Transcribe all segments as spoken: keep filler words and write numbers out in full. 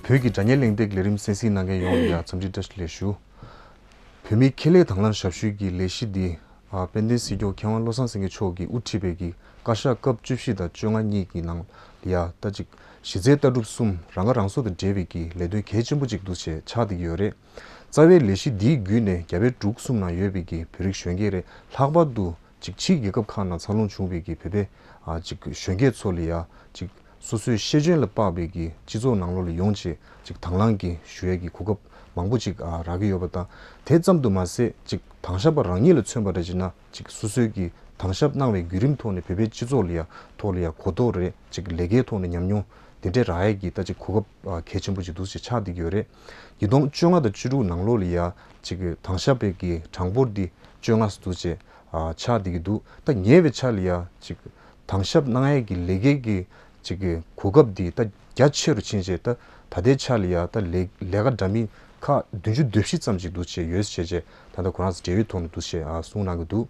བོད་ཀྱི་དྲ་བརྙན་གླེང་སྟེགས་ལས་རིམ་གསན་གཟིགས་གནང་མཁན་ཡོངས་ལ་ཡང་འཚམས་འདྲི་བཀྲ་ཤིས་བདེ་ལེགས་ཞུ། བོད་མིའི་ཁེ་ལས་དང་བླངས་ཞབས་ཞུའི་གི་ལས་གཞི་འདི་ཨ་དཔལ་ལྡན་སྲིད་སྐྱོང་མཁས་དབང་བློ་བཟང་སེང་གེ་མཆོག་གིས་དབུ་ཁྲིད་པའི་གི་བཀའ་ཤག་སྐབས་བཅུ་བཞི་དང་བཅོ་ལྔ་གཉིས་ཀྱི་ནང་ལ་ཡ་ད་ཅིག་གཞི་རྩའི་ལྟ་གྲུབ་གསུམ་རང་ཁ་རང་གསོ་དང་འབྲེལ་བའི་གི་ལས་དོན་གལ་ཆེན་པོ་ཅིག་འདུག་ཅེས་ཆགས་བསྡད་ཀྱི་ཡོད་རེད། རྩ་བའི་ལས་གཞི་འདིའི་བརྒྱུད་ནས་རྒྱ་བལ་འབྲུག་གསུམ་ནང་ཡོད་པའི་གི་བོད་རིགས་གཞོན་སྐྱེས་རེད། ལྷག་པར་དུ་ཅིག་ཕྱིའི་རྒྱལ་ཁབ་ཁག་ནང་འཚར་ལོངས་བྱུང་བའི་གི་བོད་པའི་ཨ་ཅིག་གཞོན་སྐྱེས་ཚོ་ལ་ཡ་ཅིག་སོ་སོའི་ཤེས་འཇོན་ལ་དཔག་པའི་གི་སྤྱི་ཚོགས་ནང་ལོགས་ལ་ཡོང་བྱས་ཅིག་དང་བླངས་ཀྱི་ཞུ་ཡས་ཀྱི་གོ་སྐབས་མང་པོ་ཅིག་ཨ་རག་གི་ཡོད་པ་དང་། དེ་ཙམ་དུ་མ་ཟད་ཅིག་དྭང་ཞབས་པ་རང་ཉིད་ལ་མཚོན་པ་རེད་ཅེ་ན་ཅིག་སོ་སོའི་གི་དྭང་ཞབས་གནང་བའི་བརྒྱུད་རིམ་ཐོག་ནས་བོད་པའི་སྤྱི་ཚོགས་ལ་ཡ་ཐོག་ལ་ཡ་གོ་རྟོགས་རེད། ཅིག་ལས་ཀའི་ཐོག་ནས་ཉམས་མྱོང་དེ་འདྲས་རག་ཡས་ཀྱི་ད་ཅིག་གོ་སྐབས་ཨ་གལ་ཆེན་པོ་ཅིག་འདུག་ཅེས་ཆགས་བསྡད་ཀྱི་ཡོད་རེད། ཉིས་སྟོང་བཅོ་ལྔ་དང་བཅུ་དྲུག་ནང་ལོགས་ལ་ཡ་ཅིག་དྭང་ཞབས་པའི་གི་གྲངས་འབོར་འདི་བཅོ་ལྔ་སུ་འདུག་ཅེས་ཨ་ཆགས་བསྡད་ཀྱི་འདུག་ད་ཉེ་བའི་ཆར་ལ་ཡ་ཅིག་དྭང་ཞབས་གནང་ཡས་ཀྱི་ལས་ཀའི་གི་ཅིག་གི་གོ་སྐབས་འདི་ད་རྒྱ་ཆེ་རུ་ཕྱིན་རྗེས་ད་ད་ལྟའི་ཆ་ལ་ཡ་ད་ལས་ལས་ཀ་འདྲ་མིན་ཁག་བདུན་ཅུ་དོན་བཞི་ཙམ་ཅིག་འདུག་ཅེས་ཡོད་ཟེར་བྱས་ད་ལྟ་ཁོ་རང་ཚོ་འབྲེལ་ཡོད་ཐོག་ནས་འདུག་ཅེས་ཨ་གསུངས་གནང་གི་འདུག་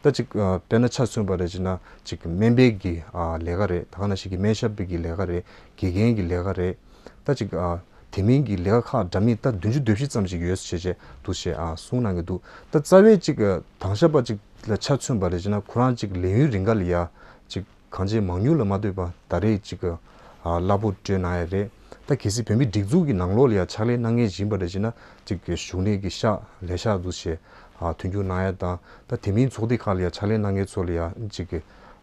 ད་ཅིག་ཨ་དཔེར་ན་ཆ་མཚོན་པ་རེད་ཅེ་ན་ཅིག་སྨན་པའི་གི་ཨ་ལས་ཀ་རེད། ད་ག་ནང་བཞིན་གི་སྨན་ཞབས་པའི་གི་ལས་ཀ་རེད། དགེ་རྒན་གྱི་ལས་ཀ་རེད། ད་ཅིག་ཨ་དེ་མིན་གྱི་ལས་ཀ་ཁག་འདྲ་མིན་ད་བདུན་ཅུ་དོན་བཞི་ཙམ་ཞིག་ཡོད་ཟེར་བྱས་བྱས་འདུག་ཅེས་ཨ་གསུངས་གནང་གི་འདུག་ད་རྩ་བའི་ཅིག་ཨ་དྭང་ཞབས་པ་ཅིག་ལ་ཆ་མཚོན་པ་རེད་ཅེ་ན་ཁོ་རང་ཅིག་ལས་ཡུན་རིང་ག་ལ་ཡ་ཅིག་གང་ཅི་མང་ཉུང་ལ་མ་ལྟོས་པ་ད་རེས་ཅིག་ཨ་གླ་ཕོགས་སྤྲོད་གནང་ཡ་རེད། ད་གལ་སྲིད་བོད་མིའི་སྒྲིག་འཛུགས་ཀྱི་ནང་ལོགས་ལ་ཡ་ཕྱག་ལས་གནང་མཁན་ཡིན་པ་རེད་ཅེ་ན་ཅིག་གཞུང་ལས་ཀྱི་ཤག་ལས་ཤག་འདུག་ཅེས་ཨ་མཐུན་འགྱུར་གནང་ཡ་དང་། ད་དེ་མིན་ཚོགས་སྡེ་ཁག་ལ་ཡ་ཕྱག་ལས་གནང་མཁན་ཚོ་ལ་ཡ་ཅིག་གི་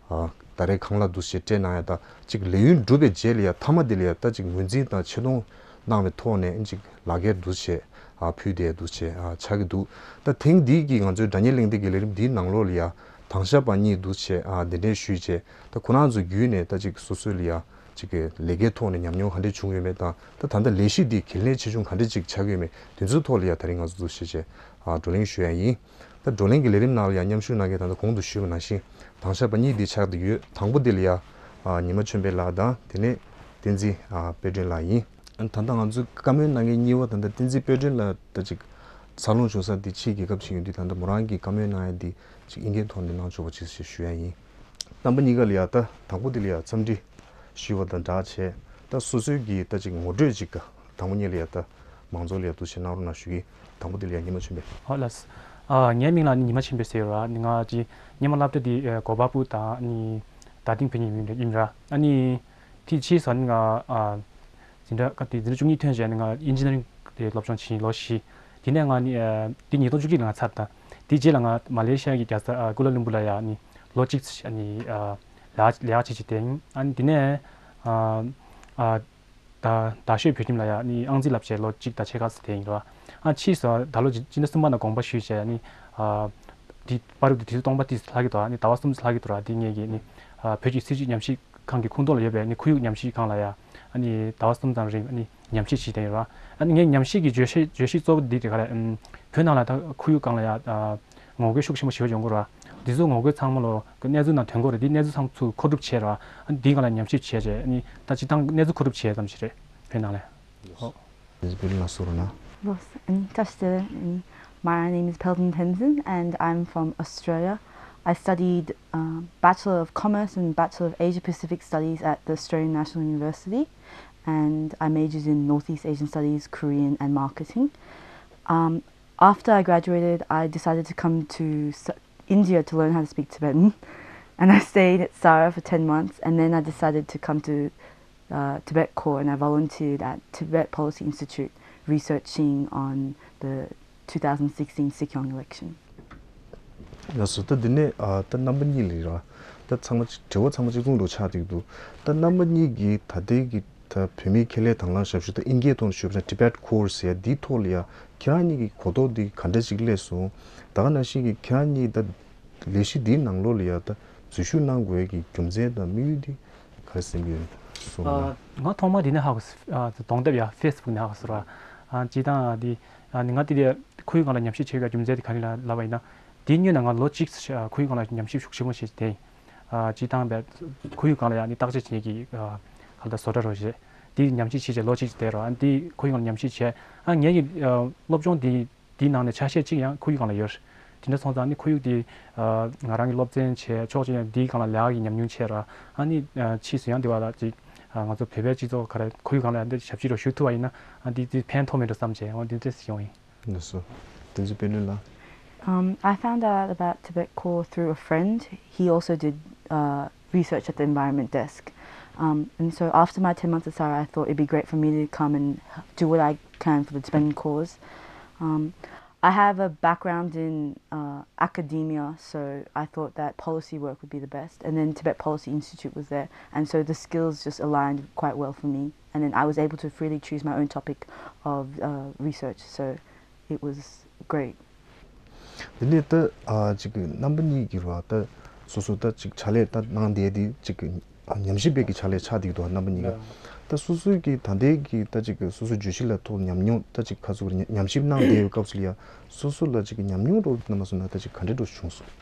ཨ་ད་རེས་ཁང་གླ་འདུག་ཅེས་སྤྲད་གནང་ཡ་དང་ཅིག་ལས་ཡུན་གྲུབ་པའི་རྗེས་ལ་ཡ་མཐའ་མ་དེ་ལ་ཡ་ད་ཅིག་ངོས་འཛིན་དང་ཆེ་མཐོང་གནང་བའི་ཐོག་ནས་ཅིག་ལག་འཁྱེར་འདུག་ཅེས་ཨ་ཕུལ་བསྡད་འདུག་ཅེས་ཨ་ཆགས་ཀྱི་འདུག་ད་ཐེངས་འདིའི་གི་ང་ཚོའི་དྲ་བརྙན་གླེང་སྟེགས་ཀྱི་ལས་རིམ་འདིའི་ནང་ལོགས་ལ་ཡ་དྭང་ཞབས་པ་གཉིས་འདུག་ཅེས་ཨ་གདན་འདྲེན་ཞུས་བྱས་ད་ཁོ་རང་ཚོ་བརྒྱུད་ནས་ད་ཅིག་སོ་སོ་ལ་ཡ་ཅིག་གི་ལས་ཀའི་ཐོག་ནས་ཉམས་མྱོང་ག་འདྲས་བྱུང་ཡོད་མེད་དང་། ད་ད་ལྟ་ལས་གཞི་འདི་གལ་གནད་ཆེ་ཆུང་ག་འདྲས་ཅིག་ཆགས་ཀྱི་ཡོད་མེད་དེ་ཚོའི་ཐོག་ལ་ཡ་ད་རིང་ང་ཚོ་འདུག་ཅེས་བྱས་ཨ་བགྲོ་གླེང་ཞུ་ཡ་ཡིན། ད་བགྲོ་གླེང་གི་ལས་རིམ་ནང་ལ་ཡང་མཉམ་ཞུགས་གནང་མཁན་ད་ལྟ་གོང་དུ་ཞུས་པ་ནང་བཞིན་དྭང་ཞབས་པ་གཉིས་འདི་ཆགས་བསྡད་ཡོད། དང་པོ་འདི་ལ་ཡ་ཨ་ཉི་མ་ཆོས་འཕེལ་ལགས་དང་དེ་ནས་བསྟན་འཛིན་ཨ་དཔལ་སྒྲོན་ལགས་ཡིན། ད་ལྟ་ང་ཚོས་བཀའ་མོལ་གནང་མཁན་གཉིས་པ་ད་ལྟ་བསྟན་འཛིན་དཔལ་སྒྲོན་ལགས་ད་ཅིག་འཚར་ལོངས་བྱུང་ས་འདི་ཕྱིའི་རྒྱལ་ཁབ་ཕྱིན་ཡོད་དུས་ད་ལྟ་མོ་རང་གིས་བཀའ་མོལ་གནང་ཡ་འདི་ཅིག་ཨིན་སྐད་ཐོག་ནས་གནང་ཆོག་པ་ཅིག་ཞེས་ཞུ་ཡ་ཡིན། རྣམ་པ་གཉིས་ཀ་ལ་ཡ་ད་དང་པོ་འདི་ལ་ཡ་འཚམས་འདྲི་ཞུས་པ་དང་སྦྲགས་བྱས་ད་སོ་སོའི་གི་ད་ཅིག་ངོ་སྤྲོད་ཅིག་ག་དང་པོ་ཉིད་ལ་ཡ་ད་མང་ཚོགས་ལ་ཡ་འདུག་ཅེས་གནང་རོགས་གནང་ཞུ་གི། དང་པོ་འདི་ལ་ཡ་ཉི་མ་ཆོས་འཕེལ། ཧོ་ལགས། ཨ་ངའི་མིང་ལ་ནི་ཉི་མ་ཆོས་འཕེལ་ཟེར་ཡོད་ར། ནི་ང་ཅི་སྔོན་མ་སློབ་གྲྭ་འདི་ཨ་གོ་པལ་པུར་དང་ནི་རྡ་སྟེང་བོད་ཉིད་ཡིན་ར། ཨ་ནི་དེ་ཕྱིས་སུ་ནི་ང་ཨ་འཛིན་གྲྭ་སྐབས་དེ་འཛིན་གྲྭ་བཅུ་གཉིས་ཐོན་རྗེས་ནི་ང་ཨིན་ཇི་ནི་རིང་དེ་སློབ་སྦྱོང་བྱས་ལོ་བཞི། དེ་ནས་ང་ནི་ཨ་དེ་ཉིས་སྟོང་བཅུ་གཅིག་ལ་ང་ཚར་དང་། དེ་རྗེས་ལ་ང་མ་ལེ་ཤི་ཡ་གི་རྒྱལ་ས་ཨ་ཀུ་ལ་ལུམ་བུར་ལ་ཡ་ནི་ལོ་གཅིག་ཙམ་ཨ་ནི་ཨ་ལས་ལས་ཀ་བྱེད་ཀྱི་བསྡད་ཡིན། ཨ་ནི་དེ་ནས་ཨ་ཨ། ད་རྡ་ཤོད་བོད་ཁྱིམ་ལ་ཡ་ནི་ཨང་རྩིས་བསླབ་བྱས་ལོ་གཅིག་དང་ཕྱེད་ཀ་ཙམ་བསྡད་ཡིན་ར། ཨ་ཕྱིས་སུ་ད་ལོ་སྤྱི་ཟླ་གསུམ་པ་ནང་དགོངས་པ་ཞུས་བྱས་ནི་ཨ་འདི་བར་དུ་དུས་ཚོད་སྟོང་པ་ཏོག་ཙམ་ལྷག་གི་འདུག་ཨ་ནི་ཟླ་བ་གསུམ་ཙམ་ལྷག་གི་འདུག་ར། འདི་ངས་ཀྱི་ནི་ཨ་བོད་ཀྱི་སྲིད་བྱུས་ཉམས་ཞིབ་ཁང་གི་ཁོངས་གཏོགས་ལ་ཡོད་པའི་ནི་ཁོར་ཡུག་ཉམས་ཞིབ་ཁང་ལ་ཡ་ཨ་ནི་ཟླ་བ་གསུམ་ཙམ་རིང་ཨ་ནི་ཉམས་ཞིབ་བྱས་བསྡད་ཡོད་ར། ཨ་ནི་ངས་ཉམས་ཞིབ་ཀྱི་བརྗོད་གཞི་བརྗོད་གཞི་གཙོ་བོ་འདི་དེ་ག་རེ་ཨམ་བོད་ནང་ལ་ད་ཁོར་ཡུག་སྒང་ལ་ཡ་ཨ་ངོ་རྒོལ་ཤུགས་ཆེན་པོ་ཞེ་པོ་ཡོང་གི་ར། འདི་ཚོ་ངོ་རྒོལ་ཚང་མ་ལོ་གི་གནས་ཚུལ་ནང་ཐོན་གྱི་རེད། འདི་གནས་ཚུལ་ཚང་མ་ཚུར་མཁོ་སྒྲུབ་བྱས་ར། ཨ་འདིའི་སྒང་ལ་ཉམས་ཞིབ་བྱས་རྗེས་ཨ་ནི་ད་སྤྱིར་བཏང་གནས་ཚུལ་མཁོ་སྒྲུབ་བྱས་ཙམ་ཞིག་རེད་བོད་ནང་ལ། ཨོ། བོད་ལ་སོ་ར་ན། Los, um, Tashtele, um, my name is Peldon Tenzin and I'm from Australia. I studied um, Bachelor of Commerce and Bachelor of Asia Pacific Studies at the Australian National University, and I majored in Northeast Asian Studies, Korean, and Marketing. Um, after I graduated, I decided to come to S- India to learn how to speak Tibetan, and I stayed at Sara for ten months, and then I decided to come to uh, Tibet Corps, and I volunteered at Tibet Policy Institute, researching on the two thousand sixteen Sikyong election. ལགས་སོ། ད་འདི་ནས་ཨ་ད་རྣམ་པ་གཉིས་ལ་ར་ད་ཚང་མ་ཅིག་དྲི་བ་ཚང་མ་གཅིག་མཚུངས་འདྲ་ཆགས་བསྡད་འདུག་ད་རྣམ་པ་གཉིས་ཀྱིས་ད་ལྟའི་གི་ད་བོད་མིའི་ཁེ་ལས་དང་བླངས་ཞབས་ཞུ་ད་ཨིན་སྐད་ཐོག་ནས་ཞུས་པ་ན་Tibet Corps ཟེར་ཡ་འདིའི་ཐོག་ལ་ཡ་ཁྱེད་རང་གཉིས་ཀྱི་གོ་རྟོགས་འདི་ག་འདྲ་ཞིག་སླེབས་སོང་། ད་ག་ནང་བཞིན་གྱི་ཁྱེད་རང་གཉིས་ད་ལས་གཞི་འདིའི་ནང་ལོགས་ལ་ཡ་ད་འཛུལ་ཞུགས་གནང་དགོས་ཀྱི་རྒྱུ་མཚན་དང་དམིགས་ཡུལ་འདི་ག་རེ་ཟིན་གྱི་ཡོད་སོང་ན། ང་ཐོག་མ་འདི་ནས་ཧ་གོ་ཨ་གདོང་དེབ་ཡ་Facebook ནས་ཧ་གོ་སོང་ར། ཨ་སྤྱིར་བཏང་འདི་ཨ་ནི་ང་དེ་དེ་ཁོར་ཡུག་སྒང་ལ་ཉམས་ཞིབ་བྱེད་པའི་རྒྱུ་མཚན་དེ་ག་རེ་ལ་ལབ་པ་ཡིན་ན། དེའི་སྔོན་ན་ང་ལོ་གཅིག་ཙམ་ཞིག་ཨ་ཁོར་ཡུག་སྒང་ལ་ཉམས་ཞིབ་ཤུགས་ཆེན་པོ་བྱས་ཏེ། ཨ་སྤྱིར་བཏང་བས་ཁོར་ཡུག་སྒང་ལ་ཡང་ནི་བརྟག་དཔྱད་བྱེད་མཁན་གྱི་ཨ་ག་ལ་བཟོ་གྲྭ་རོ་ཞེས། དེ་ཉམས་ཞིབ་བྱས་རྗེས་ལོ་གཅིག་ཙམ་བསྡད་རོགས། ཨ་དེ་ཁོར་ཡུག་སྒང་ལ་ཉམས་ཞིབ་བྱས། ཨ་ངེད་ཀྱི་ཨ་སློབ་སྦྱོང་དེ་དེའི་ནང་ནས་ཆ་ཤས་གཅིག་ཡང་ཁོར་ཡུག་སྒང་ལ་ཡོད། དེ་འདྲ་སོང་ཙང་ནི་ཁོར་ཡུག་དེ་ཨ་ང་རང་གི་སློབ་ཚན་བྱས་ཕྱོགས་གཅིག་ནས་དེའི་སྒང་ལ་ལས་ཀ་གི་ཉམས་མྱོང་བྱས་ར། ཨ་ནི་ཨ་ཕྱིས་སུ་ཡང་དེ་བ་ལ་ཅིག་ང་ཚོ་བོད་པའི་སྤྱི་ཚོགས་ག་རེ་ཁོར་ཡུག་སྒང་ལ་ཡང་འདི་ཞབས་ཕྱི་རོགས་ཞུ་ཐུབ་པ་ཡིན་ན་ཨ་འདི་འདི་ཕན་ཐོགས་མེད་འགྲོ་བསམ་བྱས་འོ་འདི་འདྲས་ཡོང་ཡིན། ལགས་སོ། བསྟན་འཛིན་དཔལ་སྒྲོན་ལགས། Um, I found out about Tibet Core through a friend. He also did uh, research at the Environment Desk. Um, and so after my ten months at Sara, I thought it'd be great for me to come and do what I can for the Tibetan cause. Um, I have a background in uh, academia, so I thought that policy work would be the best. And then Tibet Policy Institute was there, and so the skills just aligned quite well for me. And then I was able to freely choose my own topic of uh, research, so it was great. དེ་ནས་ད་ཨ་ཅིག་རྣམ་པ་གཉིས་ཀྱི་ར་ད་སོ་སོ་ད་ཅིག་ཕྱག་ལས་ད་གནང་བསྡད་དེ་ཅིག་ཉམས་ཞིབ་པའི་གི་ཕྱག་ལས་ཆགས་བསྡད་ཀྱི་འདུག་རྣམ་པ་གཉིས་ཀ། ད་སོ་སོའི་གི་ད་ལྟའི་གི་ད་ཅིག་སོ་སོའི་བརྗོད་གཞི་ལ་ཐོག་ཉམས་མྱོང་ད་ཅིག་ཁ་ཚུགས་ཉམས་ཞིབ་གནང་བསྡད་ཡོད་སྐབས་སུ་ལ་ཡ་སོ་སོ་ལ་ཅིག་ཉམས་མྱོང་རོགས་གནང་མ་སོང་ན་ད་ཅིག་ག་འདྲ་འགྲོ་བྱུང་སོང་།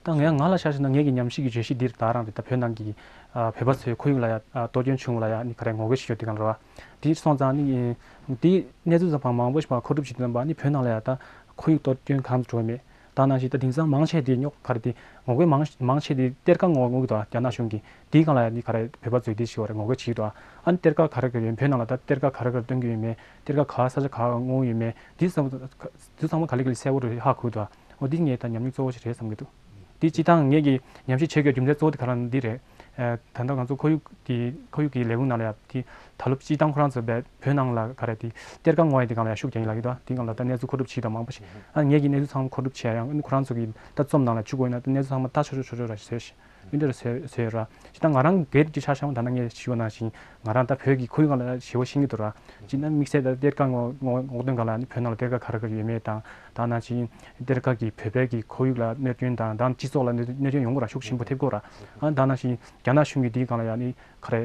ད་ངས་ང་ལ་ཆ་བཞག་ན་ངེད་ཀྱི་ཉམས་ཞིབ་ཀྱི་བརྗོད་གཞི་འདིར་ད་རང་དེ་ད་བོད་ནང་གི་ཨ་བོད་པ་ཚོའི་ཁོར་ཡུག་ལ་ཡ་ཨ་གཏོར་སྐྱོན་བྱུང་བ་ལ་ཡ་ནི་ག་རེ་ངོ་རྒོལ་བྱེད་ཡོད་དེ་གང་རེད་བ། དེ་སོང་ཙང་ནི་དེ་གནས་ཚུལ་ཙམ་མང་པོ་ཞིག་མཁོ་སྒྲུབ་བྱེད་དུས་ཙམ་པ་ནི་བོད་ནང་ལ་ཡ་ད་ཁོར་ཡུག་གཏོར་སྐྱོན་གང་དུ་འགྲོ་ཡོད་མེད། ད་ནང་བཞིན་ད་དེང་སང་མང་ཆེ་དེ་རྙོག་ག་རེ་དེ་ངོ་རྒོལ་མང་མང་ཆེ་དེ་གཏེར་ཁ་ངོ་ངོ་གི་དོ་རྒྱ་ནག་གཞུང་གི་དེའི་སྒང་ལ་ཡ་ནི་ག་རེ་བོད་པ་ཚོས་དེ་ཞིག་བ་རེ་ངོ་རྒོལ་བྱེད་ཀྱི་འདུག་ཨ་ནི་གཏེར་ཁ་ག་རེ་ག་རེ་ཡོད་བོད་ནང་ལ་ད་གཏེར་ཁ་ག་རེ་ག་རེ་སྟོན་གྱི་ཡོད་མེད། གཏེར་ཁ་ག་ས་ཆ་ག་ག་དངོས་ཡོད་མེད་དེ་ཚང་མ་དེ་ཚང་མ་ག་ལེ་ག་ལེ་གསལ་པོ་རེ་ཧ་གོ་འདུག་འོ་འདི་ངའི་ད་ཉམས་མྱོང་གཙོ་བོ་ཞིག་རེད་བསམ་གྱི་འདུག་འདི་སྤྱི་བཏང་ངེད་ཀྱི་ཉམས་ཞིབ་བྱེད་དགོས་རྒྱུ་མཚན་གཙོ་བོ་དེ་ག་རང་འདི་རེད། ད་ལྟ་ང་ཚོ་ཁོར་ཡུག་དེ་ཁོར་ཡུག་གི་ལས་ཁུངས་ནང་ལ་ཡ་དེ་ད་ལོ་སྤྱི་བཏང་ཁོ་རང་ཚོ་བས་བོད་ནང་ལ་ག་རེ་དེ་གཏེར་ཁ་དངོས་ཡོད་དེ་སྒང་ལ་ཡ་ཤུགས་རྒྱག་ཡིན་ལབ་ཀྱི་འདུག་དེ་སྒང་ལ་ད་གནས་ཚུལ་མཁོ་སྒྲུབ་བྱེད་དང་མང་པོ་ཞིག་ཨ་ངེད་ཀྱི་གནས་ཚུལ་ཚང་མ་མཁོ་སྒྲུབ་བྱས་ཡང་ཁོ་རང་ཚོ་གི་ད་རྩོམ་ནང་ལ་བཅུག་དགོས་ན་ད་གནས་ཚུལ་ཚང་མ་ལྟ་ཆོག་ཆོག་ཆོག་ཆོག་ར་ཞིག་བཟོས་ཤིག་འདི་འདྲ་བཟོས་བཟོས་ཡོད་ར། ཅི་ད་ང་རང་སྒེར་གྱི་ཆ་བཞག་ན་ད་ནང་ངས་ཞུས་པ་ནང་བཞིན་ང་རང་ད་བོད་ཀྱི་ཁོར་ཡུག་སྒང་ལ་ཞེ་པོ་ཤེས་ཀྱི་འདུག་ར། ཅི་ད་དམིགས་བསལ་ད་གཏེར་ཁ་ངོ་ངོ་ངོ་སྟོན་སྒང་ལ་ནི་བོད་ནང་ལ་གཏེར་ཁ་ག་རེ་ག་རེ་ཡོད་མེད་དང་ད་ནང་བཞིན་གཏེར་ཁ་གི་བོད་པའི་གི་ཁོར་ཡུག་ལ་གནོད་སྐྱོན་དང་ད་སྤྱི་ཚོགས་ལ་གནོད་གནོད་སྐྱོན་ཡོང་གི་ར་ཤུགས་ཆེན་པོ་ཐེབས་ཀྱི་ར། ཨ་ད་ནང་བཞིན་རྒྱ་ནག་གཞུང་གིས་འདིའི་སྒང་ལ་ཡ་ནི་ག་རེ་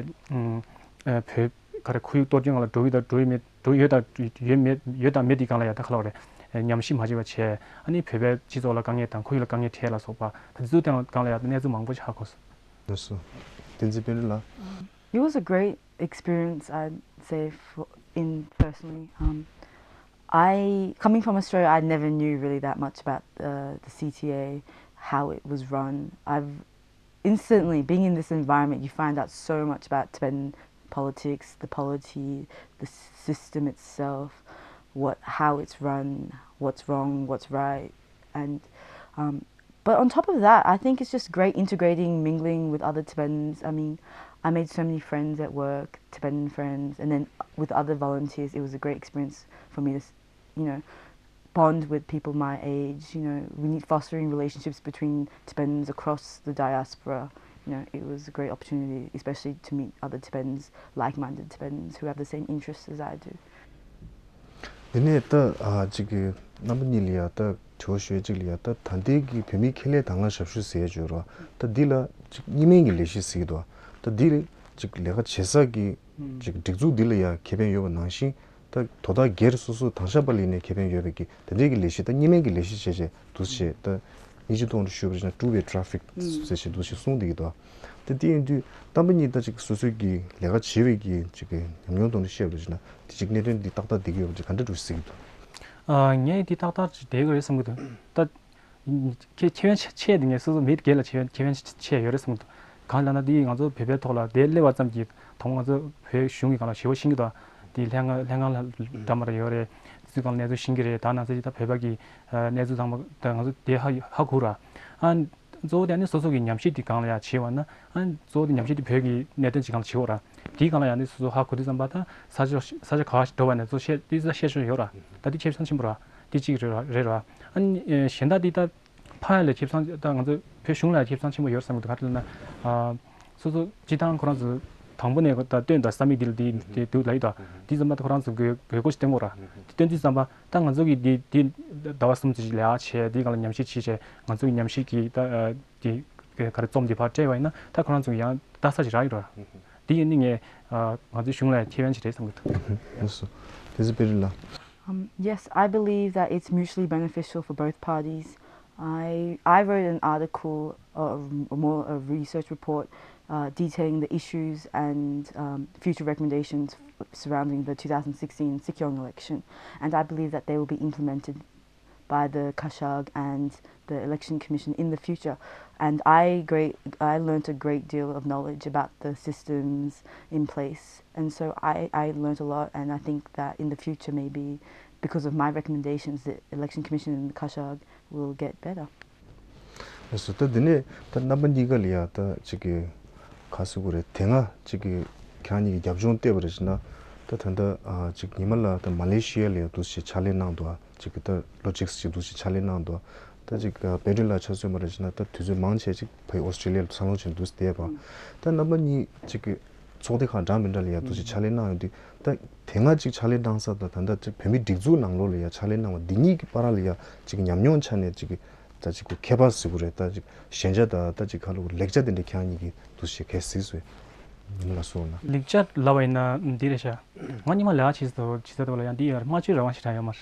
ཨ་བོད་ག་རེ་ཁོར་ཡུག་གཏོར་སྐྱོན་སྒང་ལ་འགྲོ་ཡི་དང་འགྲོ་ཡི་མེད་འགྲོ་ཡོད་དང་ཡོད་དང་མེད་དེ་སྒང་ལ་ཡ་ད་ག་ལ་བ་རེད། ཉམས་ཞིབ་མ་བྱས་པ་བྱས་ཨ་ནི་བོད་པའི་སྤྱི་ཚོགས་ལ་དཀའ་ངལ་དང་ཁོར་ཡུག་ལ་དཀའ་ངལ་འཕྲད་ལ་སོགས་པ་ད་དེ་ཚོའི་སྟེང་ལ་སྒང་ལ་ཡ་ད་གནས་ཚུལ་མང་པོ་ཞིག་ཧ་གོ་སོང་། ལགས་སོ། བསྟན་འཛིན་དཔལ་སྒྲོན་ལགས། It was a great experience, I'd say, for, in personally. Um, I, coming from Australia, I never knew really that much about uh, the C T A, how it was run. I've instantly, being in this environment, you find out so much about Tibetan politics, the polity, the system itself, what, how it's run, what's wrong, what's right, and um, but on top of that, I think it's just great integrating, mingling with other Tibetans. I mean, I made so many friends at work, Tibetan friends, and then with other volunteers, it was a great experience for me to, you know, bond with people my age. You know, we need fostering relationships between Tibetans across the diaspora. You know, it was a great opportunity, especially to meet other Tibetans, like-minded Tibetans who have the same interests as I do. དེ་ནས་ད་ཨ་ཅིག་གི་རྣམ་པ་གཉིས་ལ་ཡ་ད་དྲི་བ་ཞུ་ཡ་ཅིག་ལ་ཡ་ད་ད་ལྟའི་གི་བོད་མིའི་ཁེ་ལས་ད་སྔ་ཞབས་ཞུ་ཟེར་ཡ་ཅིག་ཡོད་རེད་བ། ད་འདི་ལ་ཅིག་གཉིས་སྨན་གྱི་ལས་གཞི་ཟེར་གྱི་འདུག་ད་འདི་ལ་ཅིག་ལས་ཀ་བྱེད་ས་གི་ཅིག་སྒྲིག་འཛུགས་འདི་ལ་ཡ་ཁེ་ཕན་ཡོད་པ་ནང་བཞིན་ད་དོ་བདག་སྒེར་སོ་སོ་དྭངས་ཤ་པ་ལ་ཡིན་ནའི་ཁེ་ཕན་ཡོད་པའི་གི་དེ་འདྲའི་གི་ལས་གཞི་ད་གཉིས་སྨན་གྱི་ལས་གཞི་བྱས་བྱས་འདུག་བྱས་ད་སྙིང་རྗེ་ཐོག་ནས་ཞུས་པ་ཡིན་ན་two way traffic་ཟེར་བྱས་འདུག་བྱས་གསུངས་བསྡད་ཀྱི་འདུག་ད་དེ་ཡིན་དུས་རྣམ་པ་གཉིས་ད་ཅིག་སོ་སོའི་གི་ལས་ཀ་བྱེད་པའི་གི་ཅིག་གི་ཉམས་མྱོང་ཐོག་ནས་བཤད་པ་ཡིན་ན་དེ་ཅིག་གནད་དོན་འདི་ཏག་ཏག་བསྡད་ཀྱི་ཡོད་པ་ཅིག་ག་འདྲ་འགྲོ་ཟེར་གྱི་འདུག་ཨ་ངས་འདི་ཏག་ཏག་ཅིག་བསྡད་ཀྱི་རེད་བསམ་གྱི་འདུག་ད་ཁེ་ཁེ་ཕན་ཆེ་ཆེ་དེ་ངས་སོ་སོ་མི་སྒེར་ལ་ཆེ་ཕན་ཆེ་ཕན་ཆེ་ཡོད་རེད་བསམ་གྱི་འདུག་གང་ལབ་ན་འདི་ང་ཚོ་བོད་པའི་ཐོག་ལ་དེ་སླེབས་པ་ཙམ་གྱིས་དང་པོ་ང་ཚོ་བོད་གཞུང་གི་སྒང་ལ་ཞེ་པོ་ཤེས་ཀྱི་འདུག་དེ་ལྷན་ཁང་ལྷན་ཁང་ལ་འདྲ་མ་རེ་ཡོད་རེད། དེ་ཚོའི་སྒང་ལ་གནས་ཚུལ་ཤེས་ཀྱི་རེད། ད་ནང་ཚན་ཅིག་ད་བོད་པ་གི་གནས་ཚུལ་ཚང་མ་ད་ང་ཚོ་དེ་ཧ་ཧ་གོ་ར། ཨ་གཙོ་བོ་དེ་ནི་སོ་སོ་གི་ཉམས་ཞིབ་དེ་སྒང་ལ་ཡ་བྱེད་པ་ན་ཨ་གཙོ་བོ་དེ་ཉམས་ཞིབ་དེ་བོད་ཀྱི་གནད་དོན་ཅིག་སྒང་ལ་བྱེད་འོ་ར། དེའི་སྒང་ལ་ཡ་ནི་སོ་སོ་ཧ་གོ་དུས་ཙམ་པ་ད་ས་ཆ་ས་ཆ་ག་བ་ཞིག་འགྲོ་བ་ནས་ཚོ་བཤད་དེ་ཚོ་བཤད་ཆོག་ཡོད་ར། ད་དེ་ཁེ་བཟང་ཆེན་པོ་ར། དེ་གཅིག་རེད་ར་རེད་ར། ཨ་ནི་གཞན་དག་དེ་ད་ཕ་ཡ་ལ་ཁེ་བཟང་ད་ང་ཚོ་བོད་གཞུང་ལ་ཁེ་བཟང་ཆེན་པོ་ཡོད་བསམ་གི་འདུག་ག་རེ་ལབ་ན། སོ་སོ་སྤྱི་བཏང་ཁོ་རང་ཚོ་དང་པོ་ནས་ད་སྟོན་ད་ས་མིག་འདི་ལ་འདི་འདི་འདུག་ལབ་ཡོད་ད། འདི་ཙམ་པ་ད་ཁོ་རང་ཚོ་དགོས་དགོས་མཁོ་ཞིག་སྟོན་གོ་ར། འདི་སྟོན་དུས་ཙམ་པ་ད་ང་ཚོ་གི་འདི་འདི་ཟླ་བ་གསུམ་ཙམ་ཞིག་ལས་ཨ་བྱས་འདི་སྒང་ལ་ཉམས་ཞིབ་བྱས་བྱས་ང་ཚོ་གི་ཉམས་ཞིབ་ཀྱི་ད་འདི་ག་རེ་རྩོམ་འདི་ཕར་སྤྲད་པ་ཡིན་ན་ད་ཁོ་རང་ཚོ་གི་ཡང་ལྟ་ས་ཞིག་རག་ཡོད་ར། འདི་ཡིན་ནི་ངས་ང་ཚོའི་གཞུང་ལ་ཁེ་ཕན་ཞིག་རེད་བསམ་གི་འདུག་ལགས་སོ། དེ་ཚོ་དཔེ་རིགས་ལ། Um, yes, I believe that it's mutually beneficial for both parties. I, I wrote an article, uh, or more a research report, uh, detailing the issues and um, future recommendations f- surrounding the two thousand sixteen Sikyong election, and I believe that they will be implemented by the Kashag and the Election Commission in the future. And I great I learnt a great deal of knowledge about the systems in place. And so I, I learnt a lot, and I think that in the future, maybe because of my recommendations, the Election Commission in Kashag will get better. ལགས་སོ། ད་འདི་ནས་ད་རྣམ་པ་གཉིས་ཀ་ལ་ཡ་ད་ཅིག་གི་ག་ཟེར་དགོས་རེད། དེ་སྔ་ཅིག་གི་ཁྱེད་རང་གཉིས་ཀྱི་རྒྱབ་ལྗོངས་བལྟས་པ་རེད་ཟེར་ན། ད་ད་ལྟ་ཨ་ཅིག་ཉི་མ་ལ་ད་མ་ལེ་ཤི་ཡ་ལ་ཡ་འདུག་སེ་ཕྱག་ལས་གནང་འདུག་ཅིག་གི་ད་ལོ་གཅིག་ཅིག་འདུག་སེ་ཕྱག་ལས་གནང་འདུག་ད་ཅིག་ཨ་པེ་ཏྲིན་ལགས་ཆ་མཚོན་པ་རེད་ཟེར་ན། ད་དུས་ཚོད་མང་ཆེ་ཅིག་བོད་ཨོ་སི་ཀྲི་ལི་ཡ་ལ་འཚར་ལོངས་བྱས་འདུག་སེ་བསྡད་པ། ད་རྣམ་པ་གཉིས་ཅིག་གི་ཚོགས་སྡེ་ཁག་འདྲ་མི་འདྲ་ལ་ཡ་འདུག་སེ་ཕྱག་ལས་གནང་ཡོང་དུས། ད་དེ་སྔ་ཅིག་ཕྱག་ལས་གནང་ས་དང་ད་ལྟ་ཅིག་བོད་མིའི་སྒྲིག་འཛུགས་ནང་ལོགས་ལ་ཡ་ཕྱག་ལས་གནང་བ་འདི་གཉིས་ཀྱི་བར་ལ་ཡ་ཅིག་ཉམས་མྱོང་ཆ་ནས་ཅིག་ད་ཅིག་གི་ཁྱད་པར་ཟེར་དགོས་རེད། ད་ཅིག་ཞན་ཆ་དང་ད་ཅིག་ག་ལ་ལེགས་ཆ་དེ་འདྲ་ཁྱེད་རང་གཉིས་ཀྱིས་འདུག་སེ་ག་རེ་གཟིགས་སོང་། ཉི་མ་ལ་སོང་ན། ལེགས་ཆ་ལབ་པ་ཡིན་ན་འདི་རེད་ཤག་ང་ཉི་མ་ལས་ཀ་བྱེད་ས་བྱེད་ས་དེ་བ་ལ་ཡང་འདི་ཡོད་རེད། སྨྲ་བརྗོད་རང་དབང་ཞེ་དྲག་ཡོད་མ་རེད།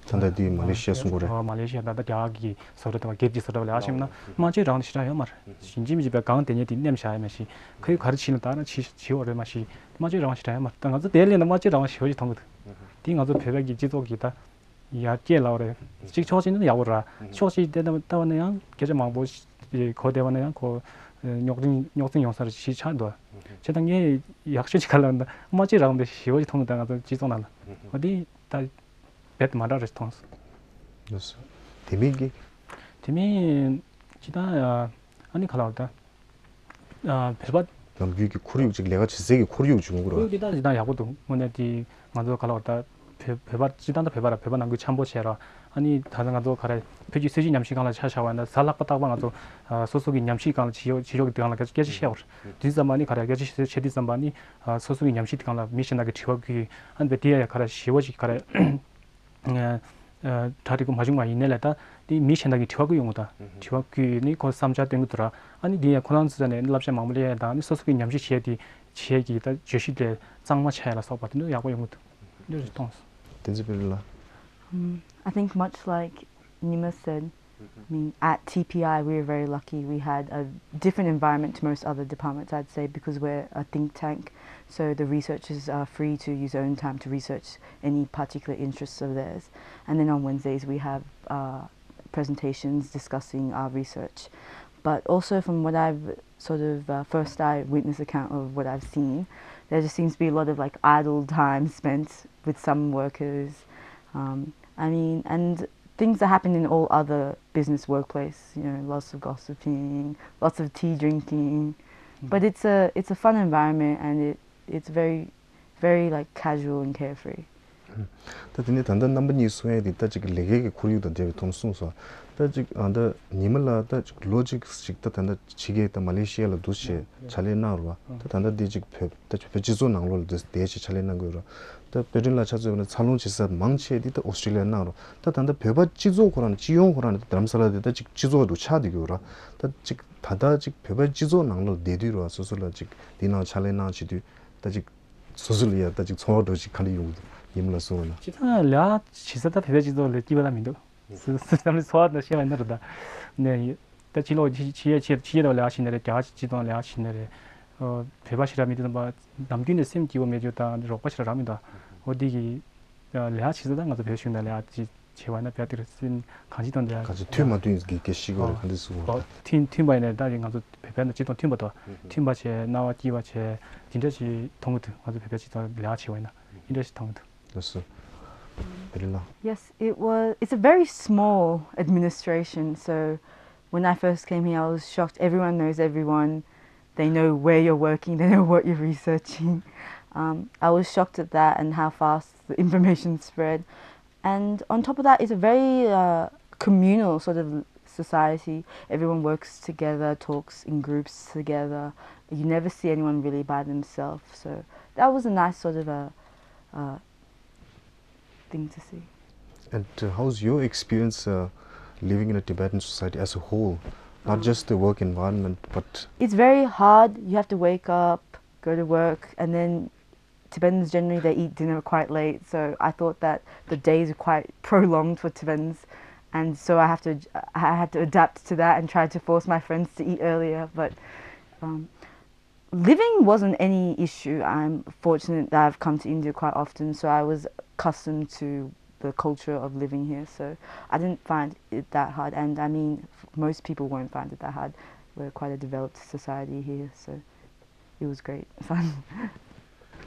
ད་ལྟ་འདི་མ་ལེ་ཤི་ཡ་གསུང་གི་རེད། ཨོ་མ་ལེ་ཤི་ཡ་ད་ལྟ་རྒྱ་གར་གྱི་བཟོ་གྲྭ་དེ་བ་སྒེར་གྱི་བཟོ་གྲྭ་བ་ལ་ཡ་ཞིག་ན་སྨྲ་བརྗོད་རང་དབང་ཞེ་དྲག་ཡོད་མ་རེད། ཡིན་གཅིག་མིན་གཅིག་པའི་སྒང་དེ་ཉིད་དེ་མནན་བཞག་ཡོད་མ་ཞིག་ཁོས་ག་རེ་བྱེད་ན་ད་ན་བྱེད་བྱེད་འོ་རེད་མ་ཞིག་སྨྲ་བརྗོད་རང་དབང་ཞེ་དྲག་ཡོད་མ་རེད། ད་ང་ཚོ་དེ་ལས་ན་སྨྲ་བརྗོད་རང་དབང་ཞེ་པོ་ཞིག་མཐོང་གི་འདུག་དེ་ང་ཚོ་བོད་པའི་གི་སྤྱི་ཚོགས་ཀྱི་ད་ཡར་རྒྱས་ལབ་རེད། གཅིག་ཕྱོགས་གཅིག་ནས་ཡག་པོ་ར། ཕྱོགས་གཅིག་བལྟས་ན་ལྟ་བ་ན་ཡང་སྐད་ཆ་མང་པོ་ཞིག་གོ་བསྡད་པ་ན་ཡང་ཁོ་རྙོག་འཛིང་རྙོག་འཛིང་ཡོང་ས་རེད་ཞིག་ཆགས་འདུག་བྱས་ད་ངས་ཡག་ཤོས་ཅིག་ག་ལབ་ན་སྨྲ་བརྗོད་རང་དབང་ཞེ་པོ་ཞིག་མཐོང་གི་འདུག་ང་ཚོ་སྤྱི་ཚོགས་ནང་ལ། འོ་དེ་ད་རྦད་མ་འདྲ་རེ་མཐོང་སོང་། དེ་མིན་གྱི། དེ་མིན་ཅི་ད་ཨ་ནི་ག་ལབ་ད། ཨ་བོད་པ། ནམ་རྒྱུན་གྱི་ཁོར་ཡུག་ཅིག་ལས་ཀ་བྱེད་སའི་གི་ཁོར་ཡུག་བྱུང་དགོས་ར། ཁོར་ཡུག་ཅིག་ད་ཅིག་ད་ཡག་པོ་འདུག་དངོས་གནས་དེ་ང་ཚོ་ག་ལབ་ད། བོད་བོད་པ་ཅིག་ད་ད་བོད་པ་ར་བོད་པ་ནང་ཁུལ་འཆམ་པོ་བྱས་ར། ཨ་ནི་ད་ལྟ་ང་ཚོ་ག་རེ་བོད་ཀྱི་སྲོལ་རྒྱུན་ཉམས་ཞིབ་སྒང་ལ་ཆ་བཞག་པ་ན་གཟའ་ལྷག་པ་རྟག་པར་ང་ཚོ་ཨ་སོ་སོ་གི་ཉམས་ཞིབ་སྒང་ལ་བྱེད་ཡོད་བྱེད་ཡོད་ཀྱི་སྒང་ལ་སྐད་ཆ་བཤད་པ་རེད། དུས་ཙམ་པ་ནི་ག་རེ་སྐད་ཆ་བཤད་དུས་ཙམ་པ་ནི་ཨ་སོ་སོ་གི་ཉམས་ཞིབ་དེ་སྒང་ལ་མི་གཞན་དག་གི་དྲི་བ་བཀོད། ཨ་ནི་བས་དེ་ཡ་ཡ་ག་རེ་ཞེ་པོ་ཞིག་ག་རེ། གྲ་སྒྲིག་གི་མ་བྱུང་བ་ཡིན་ནའི་ལས་ད་དེ་མི་གཞན་དག་གིས་དྲི་བ་བཀོད་ཡོང་གི་ད། དྲི་བ་བཀོད་ནི་ཁོ་བསམ་འཆར་སྟོན་གི་འདུག་ར། ཨ་ནི་དེ་ཡང་ཁོ་རང་ཚོ་ནས་བསླབ་བྱ་མང་པོ་ལེན་ཡ་དང་ནི་སོ་སོ་གི་ཉམས་ཞིབ་བྱས་དེ་བྱས་ཀྱི་ད་བརྗོད་གཞི་དེ་གཙང་མ་ཆགས་ཡ་ལ་སོགས་པ་དེ་ཚོ་ཡག་པོ་ཡོང་གི་འདུག་འདི་རེ་མཐོང་སོང་། བསྟན་འཛིན་པེ་ལ། Mm, I think much like Nima said, I mean, at T P I, we were very lucky. We had a different environment to most other departments, I'd say, because we're a think tank. So the researchers are free to use their own time to research any particular interests of theirs. And then on Wednesdays, we have uh, presentations discussing our research. But also, from what I've sort of uh, first eye witness account of what I've seen, there just seems to be a lot of like idle time spent with some workers. Um, I mean, and things that happen in all other business workplace, you know, lots of gossiping, lots of tea drinking. But it's a it's a fun environment, and it it's very very like casual and carefree. ད་དེ་ནས་ད་ལྟ་རྣམ་པ་གཉིས་གསུང་ཡས་དེ་ད་ཅིག་ལས་ཀའི་གི་ཁོར་ཡུག་དང་འབྲེལ་བའི་ཐོག་ནས་གསུངས་སོང་། ད་ཅིག་ཨ་ད་ཉི་མ་ལ་ད་ཅིག་ལོ་གཅིག་ཅིག་ད་ད་ལྟ་ཕྱི་རྒྱལ་ད་མ་ལེ་ཤི་ཡ་ལ་འདུག་བྱས་ཕྱག་ལས་གནང་རོགས། ད་ད་ལྟ་འདི་ཅིག་བོད་ད་བོད་སྤྱི་ཚོགས་ནང་ལོགས་ལ་འདུག་བསྡད་བྱས་ཕྱག་ལས་གནང་དགོས་རོགས། ད་པེ་ཏྲིན་ལ་ཆ་མཚོན་པ་ན་འཚར་ལོངས་བྱེད་ས་མང་ཆེ་འདི་ད་ཨོ་སི་ཀྲི་ལི་ཡ་གནང་རོགས། ད་ད་ལྟ་བོད་པ་སྤྱི་ཚོགས་ཁོ་རང་སྤྱི་ཡོངས་ཁོ་རང་ད་རྡ་རམ་ས་ལ་འདི་ད་ཅིག་སྤྱི་ཚོགས་འདུག་ཆགས་བསྡད་དགོས་རོགས། ད་ཅིག་ད་ལྟ་ཅིག་བོད་པ་སྤྱི་ཚོགས་ནང་ལོགས་བསྡད་དུས་རོགས་སོ་སོ་ལ་ཅིག་འདི་ནང་ཕྱག་ལས་གནང་བྱེད་དུས་ད་ཅིག་སོ་སོ་ལ་ཡ་ད་ཅིག་ཚོར་བ་འདྲ་ཅིག་ག་འདྲ་ཡོང་གི་འདུག་ཉི་མ་ལ་གསུངས་ན། ཅི་ཐང་ལ་ཇི་ས་ད་བོད་པའི་སྤྱི་ཚོགས་ལས་སྐྱིད་པ་ད་མི་འདུག་སུ་སུ་བསམ་བློ་ཚོར་བ་ད་ཤེས་པ་ཡིན་ན་རེད་ད། ནས་ད་ཕྱི་ལོགས་ཕྱི་ཕྱི་ཕྱི་ཕྱི་རྒྱལ་དུ་ལས་ཀ་བྱེད་ནི་རེད། རྒྱ་གར་སྤྱི་ཚོགས་ལས་ཀ་བྱེད་ནི་རེད། བོད་པ་ཞིག་ར་མི་འདུག་དམ་པ་ནམ་རྒྱུན་ནས་སེམས་སྐྱིད་པོ་མེད་རྒྱུ་དང་རོགས་པ་ཞིག་ར་རག་མི་འདུག་འོ་འདི་གི་ལས་ཀ་བྱེད་ས་ད་ང་ཚོ་བོད་གཞུང་དང་ལས་ཀ་ཅིག་བྱས་པ་ན་བོད་དེར་སེམས་གང་ཅི་དང་འདྲ། གང་ཅི་མཐུན་མ་མཐུན་གྱི་སྐད་ཤིག་གོ་རེད་གང་འདྲ་སུ་གོ་ཨོ་མཐུན་མཐུན་པ་ཡིན་ན་ད་ང་ཚོ་བོད་པའི་ནང་སྤྱི་དང་མཐུན་པ་དང་མཐུན་པ་བྱས་སྣང་བ་སྐྱིད་པ་བྱས་དེ་འདྲ་ཞིག་མཐོང་གི་འདུག་ང་ཚོ་བོད་པའི་སྤྱི་ཚོགས་ལས་ཀ་བྱས་པ་ཡིན་ན་འདི་འདྲ་ཞིག་མཐོང་གི་འདུག་ལགས་སོ། བེ་རི་ལ། Yes, it was. It's a very small administration. So when I first came here, I was shocked. Everyone knows everyone. They know where you're working. They know what you're researching. Um, I was shocked at that and how fast the information spread. And on top of that, it's a very uh, communal sort of society. Everyone works together, talks in groups together. You never see anyone really by themselves. So that was a nice sort of a, uh thing to see. And uh, how's your experience uh, living in a Tibetan society as a whole? Not um, just the work environment, but. It's very hard. You have to wake up, go to work, and then Tibetans generally they eat dinner quite late, so I thought that the days are quite prolonged for Tibetans, and so I have to I had to adapt to that and try to force my friends to eat earlier. But um, living wasn't any issue. I'm fortunate that I've come to India quite often, so I was accustomed to the culture of living here. So I didn't find it that hard. And I mean, most people won't find it that hard. We're quite a developed society here. So it was great fun.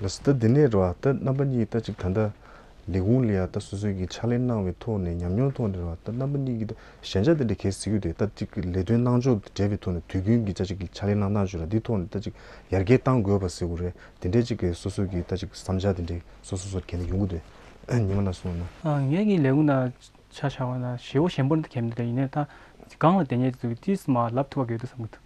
ལགས་སོ། ད་འདི་ནས་རེད་བ། ད་རྣམ་པ་གཉིས་ད་ཅིག་ད་ལྟ་ལས་ཁུངས་ལ་ཡ་ད་སོ་སོའི་གི་ཕྱག་ལས་གནང་བའི་ཐོག་ནས་ཉམས་མྱོང་ཐོག་ནས་རེད་བ། ད་རྣམ་པ་གཉིས་ཀྱི་ད་ཞན་ཆ་དེ་འདྲ་གལ་སྲིད་ཡོད་དེ། ད་ཅིག་ལས་དོན་གནང་ཕྱོགས་དེ་འབྲེལ་བའི་ཐོག་ནས་དུས་རྒྱུན་གྱི་ད་ཅིག་ཕྱག་ལས་གནང་སྟངས་བརྗོད་ལ་འདིའི་ཐོག་ནས་ད་ཅིག་ཡར་རྒྱས་གཏང་དགོས་པ་ཟེར་དགོས་རེད། དེ་འདྲའི་ཅིག་གི་སོ་སོ་གི་ད་ཅིག་བསམ་འཆར་དེ་འདྲའི་སོ་སོ་སོ་ག་ནས་ཡོང་གི་འདུག་ཨ། ཉི་མ་ལ་གསུངས་ན། ཨ། ངེད་ཀྱི་ལས་ཁུངས་ནང་ཆ་བཞག་པ་ན་ཞེ་པོ་ཞན་པོ་འདི་གལ་མི་འདུག་ཡིན་ནའི་ད་སྒང་ལ་བསྡད་མཁན་ཚོ་གིས་ཏོག་ཙམ་མར་ལབ་ཐུབ་པ་དགོས་འདུག་བསམ་གྱི་འདུག་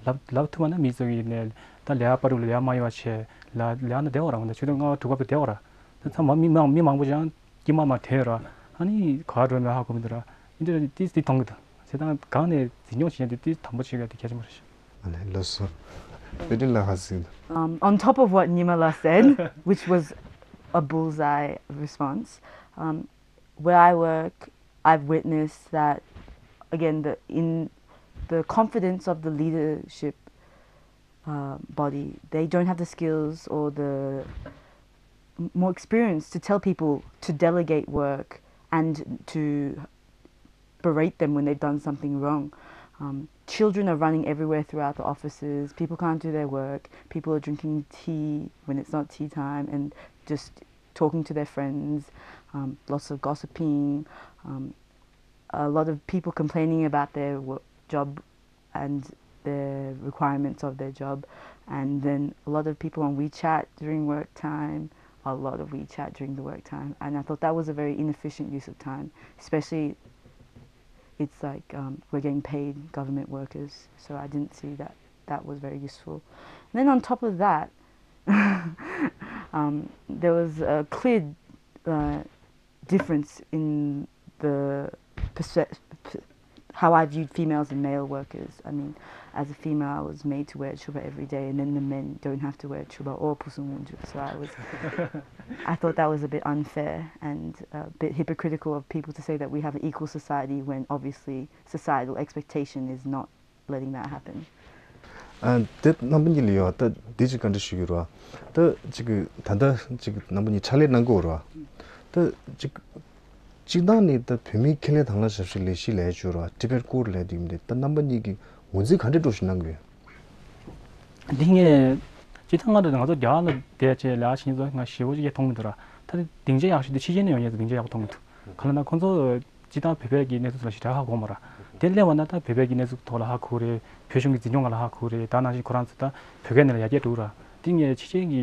ལབ་ལབ་ཐུབ་པ་ན་མི་ཚོ་གིས་ནས་ད་ལས་ཀ་བར་དུ་ལ་ཡ་མ་ཡོང་བ་བྱས། ལ་ལས་ཀ་ན་བསྡད་པ་ར། འོ་ན་ཆུ་ཚོད་ལྔ་པ་དྲུག་པ་བར་དུ་བསྡད་པ་ར། ད་ཚང་མ་མི་མང་མི་མང་པོ་ཅིག་ཡང་དཀྱིལ་མ་མར་དེད་ར། ཨ་ནི་ག་པར་འགྲོ་མེད་ཧ་གོ་མི་འདུག་ར། ཨིན་དེ་ཏིས་ཏི་མཐོང་གི་འདུག་བྱས་ཙང་སྒང་ནས་འཛིན་སྐྱོང་བྱེད་མཁན་དེ་ཏིས་དམ་པོ་བྱེད་དགོས་དེ་གལ་ཆེན་པོ་རེད་ཤག་ཨ་ལས། ལགས་སོ། པེ་ཏི་ལ་ཧ་སི། Um, on top of what Nima La said, which was a bullseye response, um, where I work, I've witnessed that, again, the in the confidence of the leadership uh, body, they don't have the skills or the m- more experience to tell people to delegate work and to berate them when they've done something wrong. Um, children are running everywhere throughout the offices. People can't do their work. People are drinking tea when it's not tea time and just talking to their friends. Um, lots of gossiping. Um, a lot of people complaining about their wo- job and the requirements of their job. And then a lot of people on WeChat during work time, a lot of WeChat during the work time. And I thought that was a very inefficient use of time, especially it's like um, we're getting paid government workers. So I didn't see that that was very useful. And then on top of that, um, there was a clear uh, difference in the perce- how I viewed females and male workers. I mean, as a female, I was made to wear chuba every day, and then the men don't have to wear chuba or pusungunju. So I was, I thought that was a bit unfair and a bit hypocritical of people to say that we have an equal society when obviously societal expectation is not letting that happen. ཨ། དེ་རྣམ་པ་གཉིས་ལ་ཡོད། ད་འདི་ཅིག་བཀའ་འདྲི་ཞུ་གི་རེད་བ། ད་ཅིག་ད་ལྟ་ཅིག་རྣམ་པ་གཉིས་ཕྱག་ལས་གནང་གི་ཡོད་རེད་བ། ད་ཅིག་སྤྱིར་བཏང་ནས་ད་བོད་མིའི་ཁེ་ལས་དང་བླངས་ཞབས་ཞུ་ལས་གཞི་ལས་ཡོད་རེད་བ། Tibet Core ལས་དེ་ཡིན་དེ། ད་རྣམ་པ་གཉིས་ཀྱིས་ངོས་འཛིན་ག་འདྲས་འདྲ་ཞིག་གནང་གི་ཡོད། འདི་ངས་སྤྱིར་བཏང་ང་ཚོ་རྒྱ་གར་ལ་བསྡད་བྱས་ལས་ཀ་བྱེད་མཁན་ཚོ་ང་ཞེ་པོ་ཅིག་མཐོང་མི་འདུག་ར། ད་སྡིངས་ཆ་ཡག་ཤོས་དེ་ཕྱི་རྒྱལ་ནས་ཡོང་མཁན་ཚོ་སྡིངས་ཆ་ཡག་པོ་མཐོང་གི་འདུག་གང་ལབ་ན་ཁོང་ཚོ་སྤྱིར་བཏང་བོད་པའི་གི་གནས་ཚུལ་ལ་ཞེ་དྲག་ཧ་གོ་མ་ར། དེ་སླེབས་པ་ན་ད་བོད་པའི་གི་གནས་ཚུལ་ཐོག་ལ་ཧ་གོ་རེད། བོད་གཞུང་གི་འཛིན་སྐྱོང་སྒང་ལ་ཧ་གོ་རེད། ད་ནང་བཞིན་ཁོ་རང་ཚོ་ད་བོད་སྐད་ནང་ལ་ཡར་རྒྱས་འགྲོ་ར། དེ་ངས་ཕྱི་རྒྱལ་གི་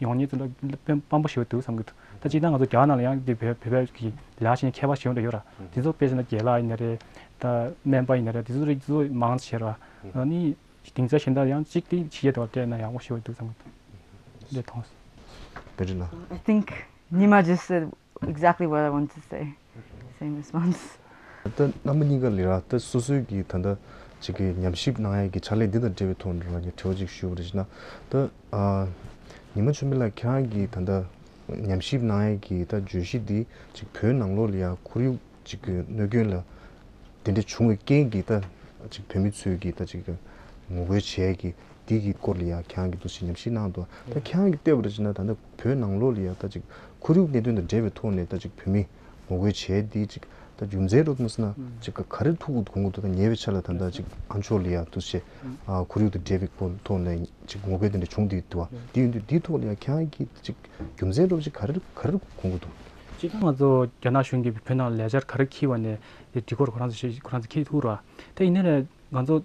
ཡོང་མཁན་ཚོ་ལ་དཔེ་ཕངས་པོ་ཞེ་པོ་འདུག་བསམ་གི་འདུག་ད་སྤྱིར་བཏང་ང་ཚོ་རྒྱ་གར་ནང་ལ་ཡང་དེ་བོད་བོད་པའི་གི་ལས་ཀ་བྱེད་མཁན་མཁས་པ་ཞེ་པོ་འདྲ་ཡོད་ར། དེ་ཚོ་དཔེ་བྱས་ན་རྒན་ལགས་ཡིན་ན་རེད། ད་སྨན་པ་ཡིན་ན་རེད། དེ་ཚོ་རིགས་ཚོ་མང་ཆེ་ར། ཨ་ནི་སྡིངས་ཆ་གཞན་དག་ཡང་གཅིག་དེ་ཕྱི་རྒྱལ་དུ་བ་སྤྲད་ན་ཡག་པོ་ཞེ་པོ་འདུག་བསམ་གི་འདུག་དེ་མཐོང་སོང་། བེ་རི་ལ། I think Nima just said exactly what I wanted to say. Same response. ད་རྣམ་པ་གཉིས་ཀ་ལ་ར། ད་སོ་སོའི་གི་ད་ལྟ་ཅིག་གི་ཉམས་ཞིབ་གནང་ཡས་ཀྱི་ཕྱག་ལས་འདི་དང་འབྲེལ་བའི་ཐོག་ནས་ར་ངས་དྲི་བ་ཅིག་ཞུ་བ་རེད་ཅེ་ན། ད་ཨ་ཉི་མ་ཆོས་འཕེལ་ལགས་ཁྱེད་རང་གིས་ད་ལྟ་ཉམས་ཞིབ་གནང་ཡས་ཀྱི་ད་བརྗོད་གཞི་འདི་ཅིག་བོད་ནང་ལོགས་ལ་ཡ་ཁོར་ཡུག་ཅིག་གི་གནོད་སྐྱོན་ལ་དེ་འདྲ་བྱུང་བའི་རྐྱེན་གྱིས་ད་ཅིག་བོད་མི་ཚོས་ཀྱིས་ད་ཅིག་ངོ་རྒོལ་བྱས་ཀྱི་འདི་གི་སྐོར་ལ་ཡང་ཁྱེད་རང་གིས་འདུག་སེ་ཉམས་ཞིབ་གནང་འདུག་ད་ཁྱེད་རང་གིས་བལྟས་པ་རེད་ཅེ་ན། ད་ལྟ་བོད་ནང་ལོགས་ལ་ཡང་ད་ཅིག་ཁོར་ཡུག་གནད་དོན་དང་འབྲེལ་བའི་ཐོག་ནས་ད་ཅིག་བོད་མི་ངོ་རྒོལ་བྱས་འདི་ཅིག་ད་རྒྱུ་མཚན་རོབ་མ་སོང་ན་ཅིག་ག་རེ་ཐུག་དགོངས་ཀྱི་འདུག་ད་ཉེ་བའི་ཆར་ལ་ད་ལྟ་ཅིག་ཨ་མཆོག་ལ་ཡང་འདུག་སེ་ཁོར་ཡུག་དང་འབྲེལ་བའི་ཐོག་ནས་ཅིག་ངོ་རྒོལ་དེ་འདྲ་བྱུང་འདི་འདུག་བ། འདི་ཡིན་དུས་འདིའི་ཐོག་ལ་ཡང་ཁྱེད་རང་གིས་ཅིག་རྒྱུ་མཚན་རོབ་ཅིག་ག་རེ་ག་རེ་དགོངས་ཀྱི་འདུག་སྤྱིར་བཏང་ང་ཚོ་རྒྱ་ནག་གཞུང་གིས་བོད་ནང་ལ་ལས་འཆར་ག་རེ་འཁྱེར་བ་ནས་དེ་འགྲིག་སྐོར་ཁོ་རང་ཚོ་ཤེས་ཁོ་རང་ཚོ་འཁྱེར་ཐུབ་ར། དེ་ཡིན་ནའི་ང་ཚོ་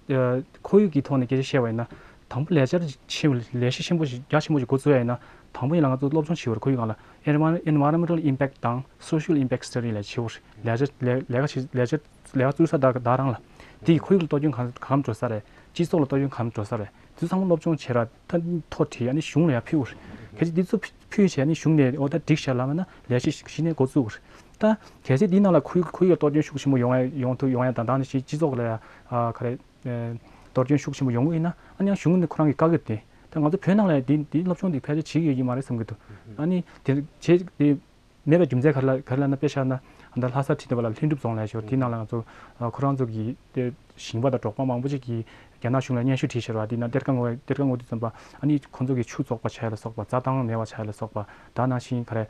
ཁོར་ཡུག་གི་ཐོག་ནས་སྐད་ཆ་བཤད་པ་ཡིན་ན། དང་པོ་ལས་འཆར་ཆེན་པོ་ལས་གཞི་ཆེན་པོ་ཞིག་རྒྱ་ཆེན་པོ་ཞིག་འགོ་བཙུགས་ཡ་ཡིན་ན། དང་པོ་ཡིན་ལ་ང་ཚོ་སློབ་སྦྱོང་བྱེད་དགོས་རེད། ཁོར་ཡུག་སྒང་ལ་Envir- Environmental Impact དང་Social Impact Study ལས་བྱེད་དགོས་རེད། ལས་འཆར་ལས་ལས་ཀ་བྱེད་ལས་འཆར་ལས་ཀ་བཙུགས་ས་དག་དག་རང་ལ་དེ་ཡི་ཁོར་ཡུག་ལ་གཏོར་སྐྱོན་གང་གང་འགྲོ་ས་རེད། སྤྱི་ཚོགས་ལ་གཏོར་སྐྱོན་གང་འགྲོ་ས་རེད། དེ་ཚོ་ཚང་མ་སློབ་སྦྱོང་བྱས་ར། ད་ཐོ་བྲིས་ཨ་ནི་གཞུང་ལ་ཡང་ཕུལ་དགོས་རེད། གལ་སྲིད་འདི་ཚོ་ཕུལ་ཕུལ་བྱས་ཨ་ནི་གཞུང་ནས་འོ་ད་འགྲིག་ཤག་ལབ་ན་ལས་གཞི་གཞི་ནས་འགོ་བཙུགས་དགོས་རེད། ད་གལ་སྲིད་འདི་ནང་ལ་ཁོར་ཁོར་ཡུག་གཏོར་སྐྱོན་ཤུགས་ཆེན་པོ་ཡོང་ཡ་ཡོང་ཐུབ་ཡོང་ཡ་དང་ད་ནི་སྤྱི་སྤྱི་ཚོགས་ལ་ཡ་ཨ་ག་རེ་གཏོར་སྐྱོན་ཤུགས་ཆེན་པོ་ཡོང་གི་ཡིན་ན་ཨ་ནི་ཡང་གཞུང་ནས་ཁོ་རང་གི་བཀག་གི་དེ། ད་ང་ཚོ་བོད་ནང་ལ་ཡ་འདི་འདི་སློབ་སྦྱོང་འདི་ཕལ་ཆེར་བྱེད་ཀྱི་ཡོད་ཀྱི་མ་རེད་བསམ་གྱི་འདུག་ཨ་ནི་དེ་བྱེད་དེ། མེད་པའི་རྒྱུ་མཚན་ག་རེ་ལ་ག་རེ་ལབ་ན། དཔེ་བཞག་ན་ཨ་ད་ལྷ་ས་ཁྲིད་འདི་བ་ལ་ལྷུན་གྲུབ་རྫོང་ལ་ཡོད་དེའི་ནང་ལ་ང་ཚོ་ཨ་ཁོ་རང་ཚོ་གི་དེ་ཞིང་པ་དང་འབྲོག་པ་མང་པོ་ཅིག་གིས་རྒྱ་ནག་གཞུང་ལ་སྙན་ཞུ་བྲིས་བཞག་པ་དེ་ན་གཏེར་ཁ་བསྔོག་གཏེར་ཁ་བསྔོག་དུས་ཙམ་པ་ཨ་ནི་ཁོ་ཚོ་གི་ཆུ་བཙོག་པ་ཆགས་ཡ་ལ་སོགས་པ་རྩྭ་ཐང་མེད་པ་ཆགས་ཡ་ལ་སོགས་པ་ད་ནང་བཞིན་ག་རེ་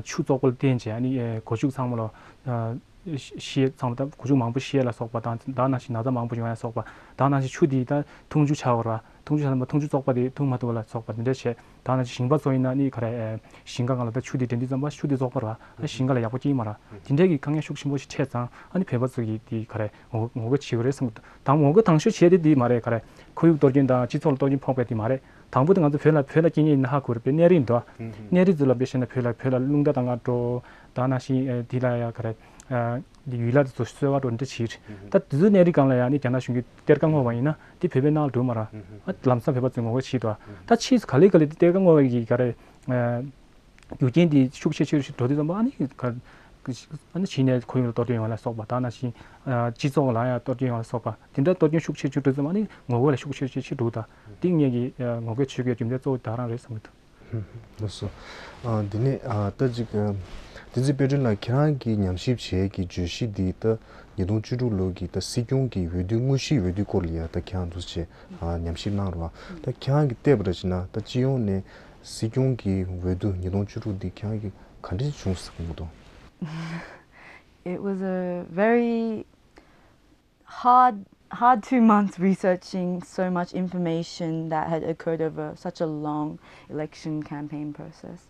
ཆུ་བཙོག་པ་ལ་བརྟེན་བྱས་ཨ་ནི་སྒོ་ཕྱུགས་ཚང་མ་ལ་ཤི་ཚང་མ་ད་སྒོ་ཕྱུགས་མང་པོ་ཤི་ལ་སོགས་པ་དང་ད་ནང་བཞིན་ན་ཚ་མང་པོ་ཡོང་ཡ་སོགས་པ་ད་ནང་བཞིན་ཆུ་དེ་ད་འཐུང་ཆུ་ཆགས་པ་ར་འཐུང་ཆུ་ཚང་མ་འཐུང་ཆུ་བཙོག་པ་དེ་འཐུང་མ་ཐུབ་པ་ལ་སོགས་པ་དེ་འདྲ་བྱས་ད་ནང་བཞིན་ཞིང་པ་ཚོ་ཡིན་ན་ནི་ག་རེ་ཞིང་ཁ་སྒང་ལ་ད་ཆུ་དེ་འདྲེན་དུས་ཙམ་པ་ཆུ་དེ་བཙོག་པ་ར་ཞིང་ཁ་ལ་ཡག་པོ་སྐྱེ་ཡི་མ་ར་དེ་འདྲའི་གི་དཀའ་ངལ་ཤུགས་ཆེན་པོ་ཞིག་འཕྲད་ཙང་ཨ་ནི་བོད་པ་ཚོ་གི་དེ་ག་རེ་ངོ་ངོ་རྒོལ་བྱེད་དགོས་རེད་བསམ་གི་འདུག་དང་ངོ་རྒོལ་དང་ཤོས་བྱས་དེ་དེ་མ་རེད་ག་རེ་ཁོར་ཡུག་གཏོར་སྐྱོན་དང་སྤྱི་ཚོགས་ལ་གཏོར་སྐྱོན་ཕོག་པའི་དེ་མ་རེད། དང་པོ་དེ་ང་ཚོ་བོད་ལ་བོད་ལ་སྐྱེ་མཁན་ཡིན་ན་ཧ་གོ་རེད་པས་གནས་རིགས་འདུག་ཨ། གནས་རིགས་ཚོ་ལ་དཔེ་བཤད་ན་བོད་ལ་བོད་ལ་རླུང་རྟ་དང་ང་འགྲོ་ད་ནང་བཞིན་དེ་ལ་ཡ་ག་རེ་ཡུལ་ལ་དེ་ཚོ་གསོལ་བ་འགྲོ་འདྲ་བྱེད་རེད། ད་དེ་ཚོ་གནས་རིགས་སྒང་ལ་ཡ་ནི་རྒྱ་ནག་གཞུང་གིས་གཏེར་ཁ་བསྔོགས་པ་ཡིན་ན་དེ་བོད་པའི་ནང་ལ་འགྲོ་མ་ར་ཨ་ལམ་སང་བོད་པ་ཚོས་ངོ་རྒོལ་བྱེད་དོ། ད་ཕྱིས་སུ་ག་ལེ་ག་ལེ་དེ་གཏེར་ཁ་བསྔོགས་པའི་གི་ག་རེ་རྒྱུ་རྐྱེན་དེ་ཤུགས་ཆེ་ཆེ་རུ་ཞིག་འགྲོ་དུས་ཙམ་པ་ཨ་ནི་ག་ཨ་ནི་ཕྱིས་ནས་ཁོར་ཡུག་ལ་གཏོར་སྐྱོན་ཡོང་བ་ལ་སོགས་པ་ད་ནང་བཞིན་སྤྱི་ཚོགས་ལ་ཡང་གཏོར་སྐྱོན་ཡོང་བ་ལ་སོགས་པ་དེ་འདྲ་གཏོར་སྐྱོན་ཤུགས་ཆེ་ཆེ་འགྲོ་དུས་ཙམ་པ་ཨ་ནི་ངོ་རྒོལ་ལ་ཤུགས་ཆེ་ཆེ་ཆེ་འགྲོ་ད་དེ་ངེད་ཀྱི་ངོ་རྒོལ་བྱེད་དགོས་རྒྱུ་མཚན་གཙོ་བོ་ད་རང་རེད་བསམ་གྱི་འདུག་ལགས་སོ། ཨ་འདི་ནས་ཨ་ད་ཅིག་ཨ་བསྟན་འཛིན་དཔལ་སྒྲོན་ལགས་ཁྱེད་རང་གིས་ཉམས་ཞིབ་བྱེད་ཀྱི་བརྗོད་གཞི་འདི་ད་ཉིས་སྟོང་བཅུ་དྲུག་ལོ་གི་ད་སྲིད་སྐྱོང་གི་འོས་བསྡུ་དངོས་གཞིའི་འོས་བསྡུ་སྐོར་ལ་ཡ་ད་ཁྱེད་རང་འདུག་སེ་ཨ་ཉམས་ཞིབ་གནང་རོགས། ཨ་ད་ཁྱེད་རང་གིས་བལྟས་པ་འདྲ་བྱས་ན་ད་སྤྱི་ཡོངས་ནས་སྲིད་སྐྱོང་གི་འོས་བསྡུ་ཉིས་སྟོང་བཅུ་དྲུག་འདི་ཁྱེད་རང་གིས་ག་འདྲ་བྱུང་ཟེར་གྱི་འདུག It was a very hard, hard two months researching so much information that had occurred over such a long election campaign process.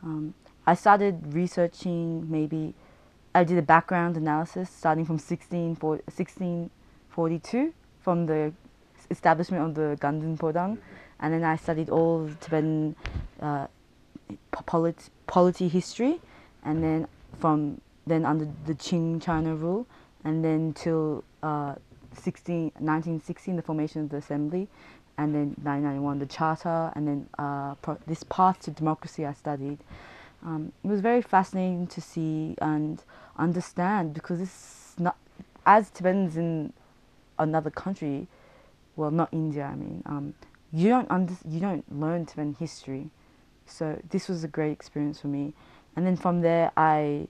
Um, I started researching maybe, I did a background analysis starting from sixteen, for, sixteen forty-two from the establishment of the Ganden Podang, and then I studied all Tibetan uh, po- polit- polity history, and then from then under the Qing China rule, and then till uh, sixteen, nineteen sixteen, the formation of the assembly, and then nineteen ninety-one, the charter, and then uh, pro- this path to democracy I studied. Um, it was very fascinating to see and understand because this is not as Tibetans in another country, well, not India, I mean, um, you don't under- you don't learn Tibetan history. So this was a great experience for me. And then from there, I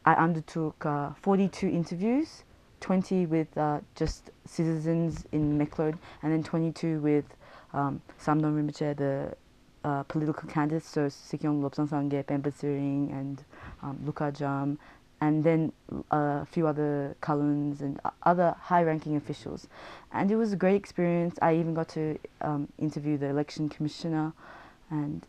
I undertook uh, forty-two interviews, twenty with uh, just citizens in Meklod, and then twenty-two with um, Samdon Rinpoche, the uh, political candidates, so Sikyong Lobsang Sangye, Pemba Tsering, and um, Luka Jam, and then a few other Kaluns and o- other high-ranking officials. And it was a great experience. I even got to um, interview the election commissioner, and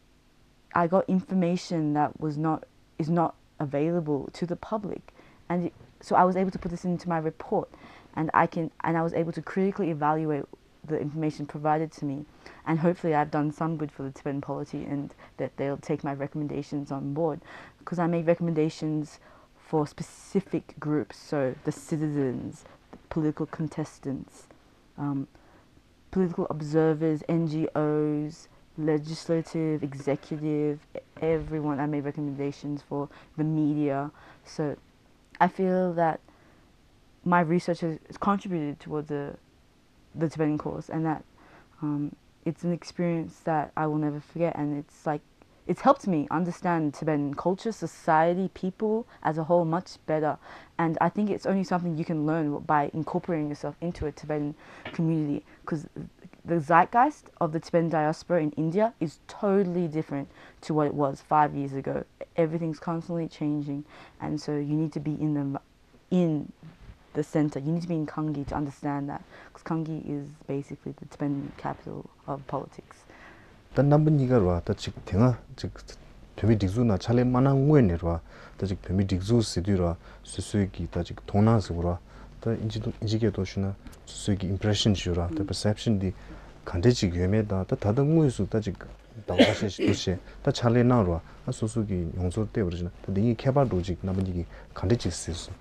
I got information that was not is not available to the public, and it, so I was able to put this into my report, and I can and I was able to critically evaluate the information provided to me, and hopefully I've done some good for the Tibetan polity, and that they'll take my recommendations on board, because I made recommendations for specific groups, so the citizens, the political contestants, um, political observers, N G Os, legislative, executive, everyone. I made recommendations for the media. So I feel that my research has contributed towards the, the Tibetan cause, and that um, it's an experience that I will never forget. And it's like it's helped me understand Tibetan culture, society, people as a whole much better. And I think it's only something you can learn by incorporating yourself into a Tibetan community, because the zeitgeist of the Tibetan diaspora in India is totally different to what it was five years ago. Everything's constantly changing, and so you need to be in the in the center. You need to be in Kangi to understand that, because Kangi is basically the Tibetan capital of politics. ད་རྣམ་པ་གཉིས་ཀ་ར་ད་ཅིག་དེ་སྔ་ཅིག་བོད་མིའི་སྒྲིག་འཛུགས་ནང་ཕྱག་ལས་མ་གནང་སྔོན་ནས་ར་ད་ཅིག་བོད་མིའི་སྒྲིག་འཛུགས་ཟེར་དུས་ར་སོ་སོའི་གི་ད་ཅིག་མཐོང་སྣང་ཟེར་བ་ར་ད་ཨིན་ཇི་ཨིན་ཇི་སྐད་ཐོག་ཞུས་ན་སོ་སོའི་གི་impression་ཞུ་ར་ད་perception་འདི་ག་འདྲས་ཅིག་ཡོད་མེད་དང་ད་ད་ལྟ་དངོས་སུ་ད་ཅིག་ཟླ་བ་ཁ་ཤས་ཤིག་འདུག་བྱས་ད་ཕྱག་ལས་གནང་ར་ད་སོ་སོ་གི་མྱོང་ཚོར་བལྟས་པ་ར་ཞུས་ན་ད་འདི་གཉིས་ཁྱད་པར་འདྲ་ཅིག་རྣམ་པ་གཉིས་ཀྱིས་ག་འདྲས་ཅིག་གཟིགས་སོང་།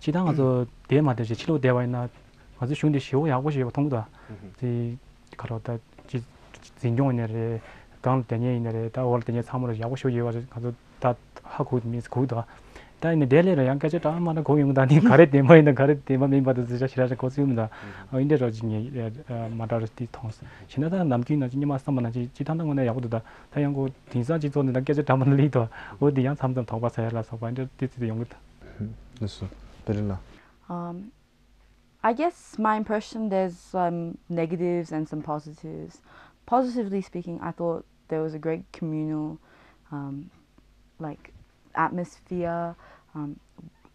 སྤྱིར་བཏང་ང་ཚོ་དེ་མ་བསྡད་ཅིག་ཕྱི་ལོགས་བསྡད་པ་ཡིན་ན་ང་ཚོ་གཞུང་འདི་ཞེ་པོ་ཡག་པོ་ཞིག་ཡོད་པ་མཐོང་གི་འདུག་དེ་ག་རེ་ད་ཅི་འཛིན་སྐྱོང་ཡིན་ནའི་རེད། སྒང་ལ་བསྡད་མཁན་ཡིན་ནའི་རེད། ད་འོག་ལ་བསྡད་མཁན་ཚང་མ་ལ་ཡག་པོ་ཞེ་པོ་ཡོད་པ་རེད། ང་ཚོ་ད་ཧ་གོ་མིན་གོ་གི་འདུག་ད་ཡིན་ནའི་དེ་ལས་ར་ཡང་སྐད་ཆ་འདྲ་མ་འདྲ་གོ་ཡོང་གི་འདུག་དེ་ག་རེ་བདེན་པ་ཡིན་དང་ག་རེ་བདེན་པ་མིན་པ་དང་ཟེར་ཆ་ཞེ་དྲག་ཅིག་གོ་ཚོད་ཡོད་མི་འདུག་འོ་ཡིན་འདྲ་རོགས་ཅིག་ངས་མ་འདྲ་རོགས་དེ་མཐོང་སོང་། བྱས་ན་ད་ནམ་རྒྱུན་ནང་ཅིག་སྔོན་མ་བསམ་པ་ནང་ཅིག་སྤྱིར་བཏང་ད་དངོས་གནས་ཡག་པོ་འདུག་ད་ད་ཡང་གོ་དེང་སང་སྤྱི་ཚོགས་འདི་ན་སྐད་ཆ་འདྲ་མ་འདྲ་སླེབས་འདུག་འོ་དེ་ཡང་མཚམས་མཚམས་དོགས་པ་ཟ་ཡ་ལ་སོགས་པ་འདྲ་དེ་ཚོ་དེ་ཡོང་གི་འདུག་ལགས་སོ། བེ་རི་ལགས། Um, I guess my impression, there's some negatives and some positives. Positively speaking, I thought there was a great communal, um, like, atmosphere. Um,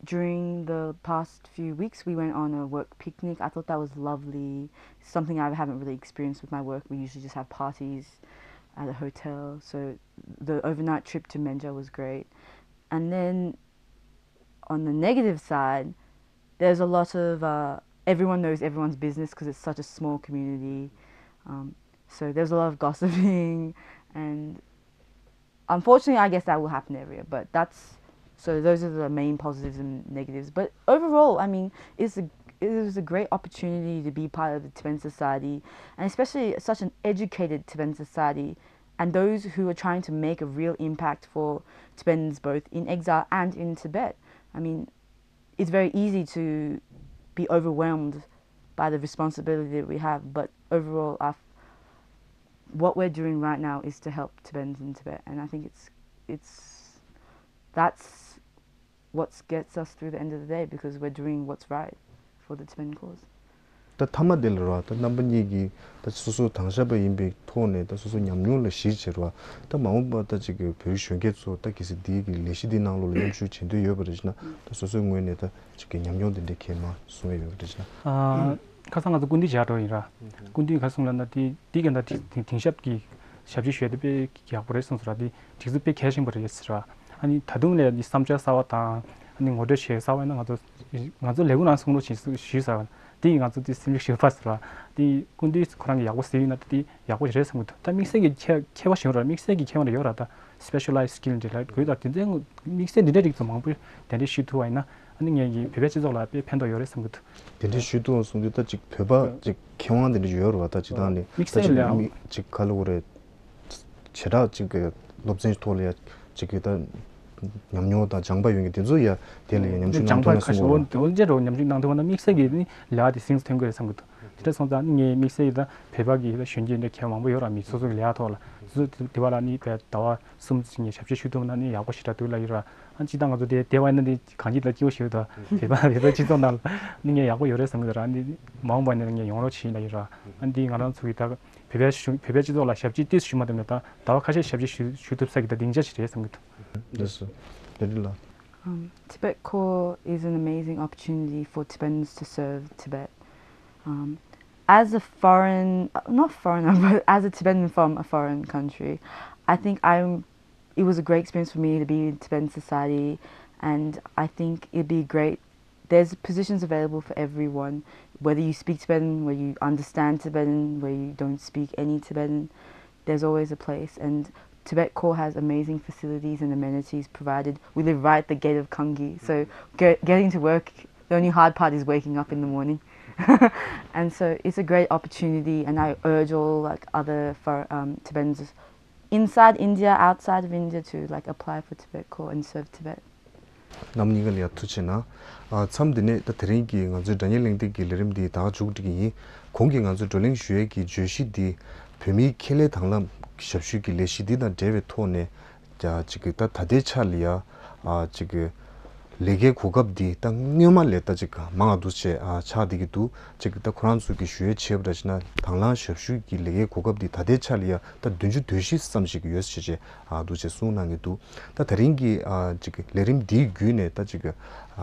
during the past few weeks, we went on a work picnic. I thought that was lovely, something I haven't really experienced with my work. We usually just have parties at a hotel. So the overnight trip to Menja was great. And then on the negative side, there's a lot of uh, everyone knows everyone's business because it's such a small community. Um, so there's a lot of gossiping, and unfortunately, I guess that will happen everywhere. But that's so those are the main positives and negatives. But overall, I mean, it's a it was a great opportunity to be part of the Tibetan society, and especially such an educated Tibetan society, and those who are trying to make a real impact for Tibetans both in exile and in Tibet. I mean, it's very easy to be overwhelmed by the responsibility that we have, but overall, I, what we're doing right now is to help Tibetans in Tibet, and I think it's it's that's what gets us through the end of the day because we're doing what's right for the Tibetan cause. ད་མཐའ་མ་དེ་ལ་རོ་ད་རྣམ་པ་གཉིས་ཀྱིས་ད་སོ་སོ་དྭངས་ཤ་པ་ཡིན་པའི་ཐོག་ནས་ད་སོ་སོ་ཉམས་མྱོང་ལ་གཞིར་བྱས་རོ་ད་མ་འོངས་པ་ད་ཅིག་གི་བོད་གཞོན་སྐྱེས་ཚོ་ད་གལ་སྲིད་འདི་གི་ལས་གཞི་འདི་ནང་ལོགས་ལ་མཉམ་ཞུགས་བྱེད་འདོད་ཡོད་པ་རེད་ཅེ་ན་ད་སོ་སོའི་ངོས་ནས་ད་ཅིག་གི་ཉམས་མྱོང་དེ་འདྲ་གས་མ་གསུང་ཡ་ཡོད་པ་རེད་ཅེ་ན། ཁ་སང་ང་ཚོ་སྐུ་མདུན་མཇལ་འགྲོ་ཡིན་ར། སྐུ་མདུན་ག་གསུང་ལབ་ན་དེ་དེ་ག་འདྲ་དེང་ཞབས་ཀྱི་ཞབས་ཕྱི་ཞུས་ཏེ་དཔེ་ཡག་པོ་རེད་གསུངས་སོང་ར། དེ་སྒྲིག་འཛུགས་དཔེ་གལ་ཆེན་པོ་རེད་ཟེར་ར། ཨ་ནི་ད་དུང་ལས་ཀྱི་བསམ་འཆར་གསར་བ་དང་ཨ་ནི་ངོ་སྤྲོད་བྱེད་གསར་བ་ཡིན་ན་ང་ཚོ་ང་ཚོ་ལས་ཁུངས་ནང་གསུང་རོགས་བྱེད་ཞུས་ཟེར་བ། དེ་ཡིས་ང་ཚོ་དེ་སེམས་ཤུགས་ཞིག་ཕར་ཟེར་བ། དེ་སྐུ་མདུན་ཁོ་རང་གི་ཡག་པོ་ཟེར་ཡོད་ན་དེ་ཡག་པོ་རེད་བསམ་གི་འདུག་ད་དམིགས་བསལ་གྱི་མཁས་མཁས་པ་ཞིག་ཡོད་ར། དམིགས་བསལ་གྱི་མཁས་པ་འདྲ་ཡོད་ར། ད་specialized skill འདྲ་ལ་དགོས་ད་དེ་ཚོའི་དམིགས་བསལ་འདི་འདྲ་རིགས་ཚོ་མང་པོ་གདན་འདྲེན་ཞུ་ཐུབ་པ་ཡིན་ན་ཨ་ནི་ངས་ཀྱི་བོད་པའི་སྤྱི་ཚོགས་ལ་དཔེ་ཕན་ཐོགས་ཡོད་རེད་བསམ་གི་འདུག་དེ་འདྲའི་ཞུ་ཐུབ་པ་སོང་དུས་ད་ཅིག་བོད་པ་ཅིག་མཁས་དབང་དེ་འདྲ་ཡོད་རེད་བ། ད་ཅིག་ད་ནི་དམིགས་བསལ་ལ་ཅིག་ག་ལ་འོ་རེད། བྱེ་བྲག་ཅིག་གི་སློབ་ཚན་ཐོག་ལ་ཡ་ཅིག་གི་ད་ཉམས་མྱོང་དང་སྦྱངས་པ་ཡོད་མཁན་དེ་ཚོ་ཡ་དེ་ལ་ཡ་ཉམས་ཞིབ་གནང་ཐུབ་ན་གསུང་གི་རེད། འོན་ཏེ་འོན་ཏེ་རོ་ཉམས་ཞིབ་གནང་ཐུབ་པ་ན་དམིགས་བསལ་གྱི་ནི་ལ་དེ་སིང་ཐོན་གི་རེད་བསམ་གི་འདུག་དེ་འདྲ་སོང་ཙང་ནི་ངའི་དམིགས་བསལ་གྱི་ད་བོད་པ་གི་ད་གཞོན་སྐྱེས་འདྲ་མཁས་མང་པོ་ཡོད་ར། མི་སོ་སོ་གི་ལས་ཀ་ཐོག་ལ་སོ་སོ་དེ་བ་ལ་ནི་བས་ཟླ་བ་གསུམ་ཙམ་ངས་ཞབས་ཕྱི་ཞུ་ཐུབ་ན་ནི་ཡག་པོ་ཞེ་དྲག་འདུག་ལ་ཡོད་ར། ཨ་ཅི་ད་ང་ཚོ་དེ་དེ་བ་ཡིན་ན་དེ་གང་ཅི་ད་སྐྱིད་པོ་ཞིག་ཡོད་ད། བོད་པ་བོད་པ་སྤྱི་ཚོགས་ནང་ལ་ནི་ངས་ཡག་པོ་ཡོད་རེད་བསམ་གི་འདུག་ར། ནི་མ་འོངས་པ་ནས་ངས་ཡོང་རོགས་བྱེད་ལ་ཡོད་ར། ཨ་འདི་ང་རང་ཚོ་གི་ད་བོད་པའི་གཞུང་བོད་པའི་སྤྱི་ཚོགས་ལ་ཞབས་ཕྱི་ཏོག་ཙམ་ཞུ་མ་ཐུབ་ན་ད་ཟླ་བ་ཁ་ཤས་ཞབས་ཕྱི་ཞུ་ཞུ་ཐུབ་ས་གི་ད་སྡིངས་ཆ་ཞིག་རེད་བསམ་གི་འདུག་ལགས་སོ། བདེ་ལེགས་ལགས། Um, Tibet Corps is an amazing opportunity for Tibetans to serve Tibet. Um, as a foreign, uh, not foreigner, but as a Tibetan from a foreign country, I think I'm, it was a great experience for me to be in Tibetan society, and I think it'd be great. There's positions available for everyone, whether you speak Tibetan, whether you understand Tibetan, whether you don't speak any Tibetan, there's always a place. And Tibet Corps has amazing facilities and amenities provided. We live right at the gate of Kangi, so get, getting to work, the only hard part is waking up in the morning. And so it's a great opportunity, and I urge all, like, other for um, Tibetans inside India, outside of India, to, like, apply for Tibet Corps and serve Tibet. རྣམ་གཉིས་ཀ་ལ་ཡ་ཐུགས་རྗེ་གནང་། ཨ་མཚམས་འདི་ནས་ད་དེ་རིང་གི་ང་ཚོའི་སྒྲ་སྙན་གླེང་སྟེགས་ཀྱི་ལས་རིམ་འདི་ད་ག་མཇུག་སྒྲིལ་གྱི་ཡིན། གོང་གི་ང་ཚོས་བགྲོ་གླེང་ཞུ་ཡས་ཀྱི་བརྗོད་གཞི་འདི་བོད་མིའི་ཁེ་ལས་དང་བླངས་ཞབས་ཞུ་གི་ལས་གཞི་འདི་དང་འབྲེལ་བའི་ཐོག་ནས་ཀྱ་ཅིག་གི་ད་ད་ལྟའི་ཆ་ལ་ཡ་ཨ་ཅིག་གི་ལས་ཀའི་གོ་སྐབས་འདི་ད་སྔོན་མ་ལས་ད་ཅིག་མང་ང་འདུག་ཅེས་ཨ་ཆགས་བསྡད་ཀྱི་འདུག་ཅིག་ད་ཁོ་རང་ཚོ་གི་ཞུ་ཡས་བྱས་པ་འདྲ་ཞིག་ན་དང་བླངས་ཞབས་ཞུ་གི་ལས་ཀའི་གོ་སྐབས་འདི་ད་ལྟའི་ཆ་ལ་ཡ་ད་བདུན་ཅུ་དོན་བཞི་ཙམ་ཞིག་ཡོད་ཟེར་བྱས་ཨ་འདུག་ཅེས་གསུངས་གནང་གི་འདུག་ད་ད་རིང་གི་ཨ་ཅིག་ལས་རིམ་འདིའི་བརྒྱུད་ནས་ད་ཅིག་ཨ་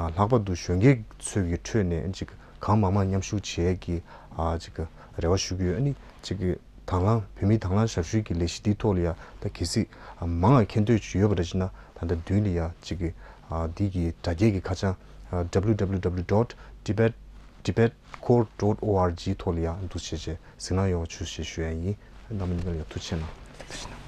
ལྷག་པར་དུ་གཞོན་སྐྱེས་ཚོའི་གི་ཁྲོད་ནས་ཅིག་གང་མང་མང་མཉམ་ཞུགས་བྱེད་ཡས་ཀྱི་ཨ་ཅིག་རེ་བ་ཞུ་གི་ཡོད། ཨ་ནི་ཅིག་དང་བླངས་བོད་མིའི་དང་བླངས་ཞབས་ཞུའི་གི་ལས་གཞི་འདིའི་ཐོག་ལ་ཡ་ད་གལ་སྲིད་མང་བ་མཁྱེན་འདོད་ཅིག་ཡོད་པ་འདྲ་ཞིག་ན་ད་ལྟ་མདུན་ལ་ཡ་ཅིག་གི་ཨ་འདི་གི་དྲ་རྒྱའི་གི་ཁ་བྱང་ཨ་www dot tibet tibetcorps dot org ཐོག་ལ་ཡ་འདུག་བྱས་བྱས་གཟིགས་གནང་ཡོང་བ་བྱོས་ཞེས་ཞུ་ཡ་ཡིན། རྣམ་པ་གཉིས་ཀ་ལ་ཡ་ཐུགས་རྗེ་ཆེ་གནང་།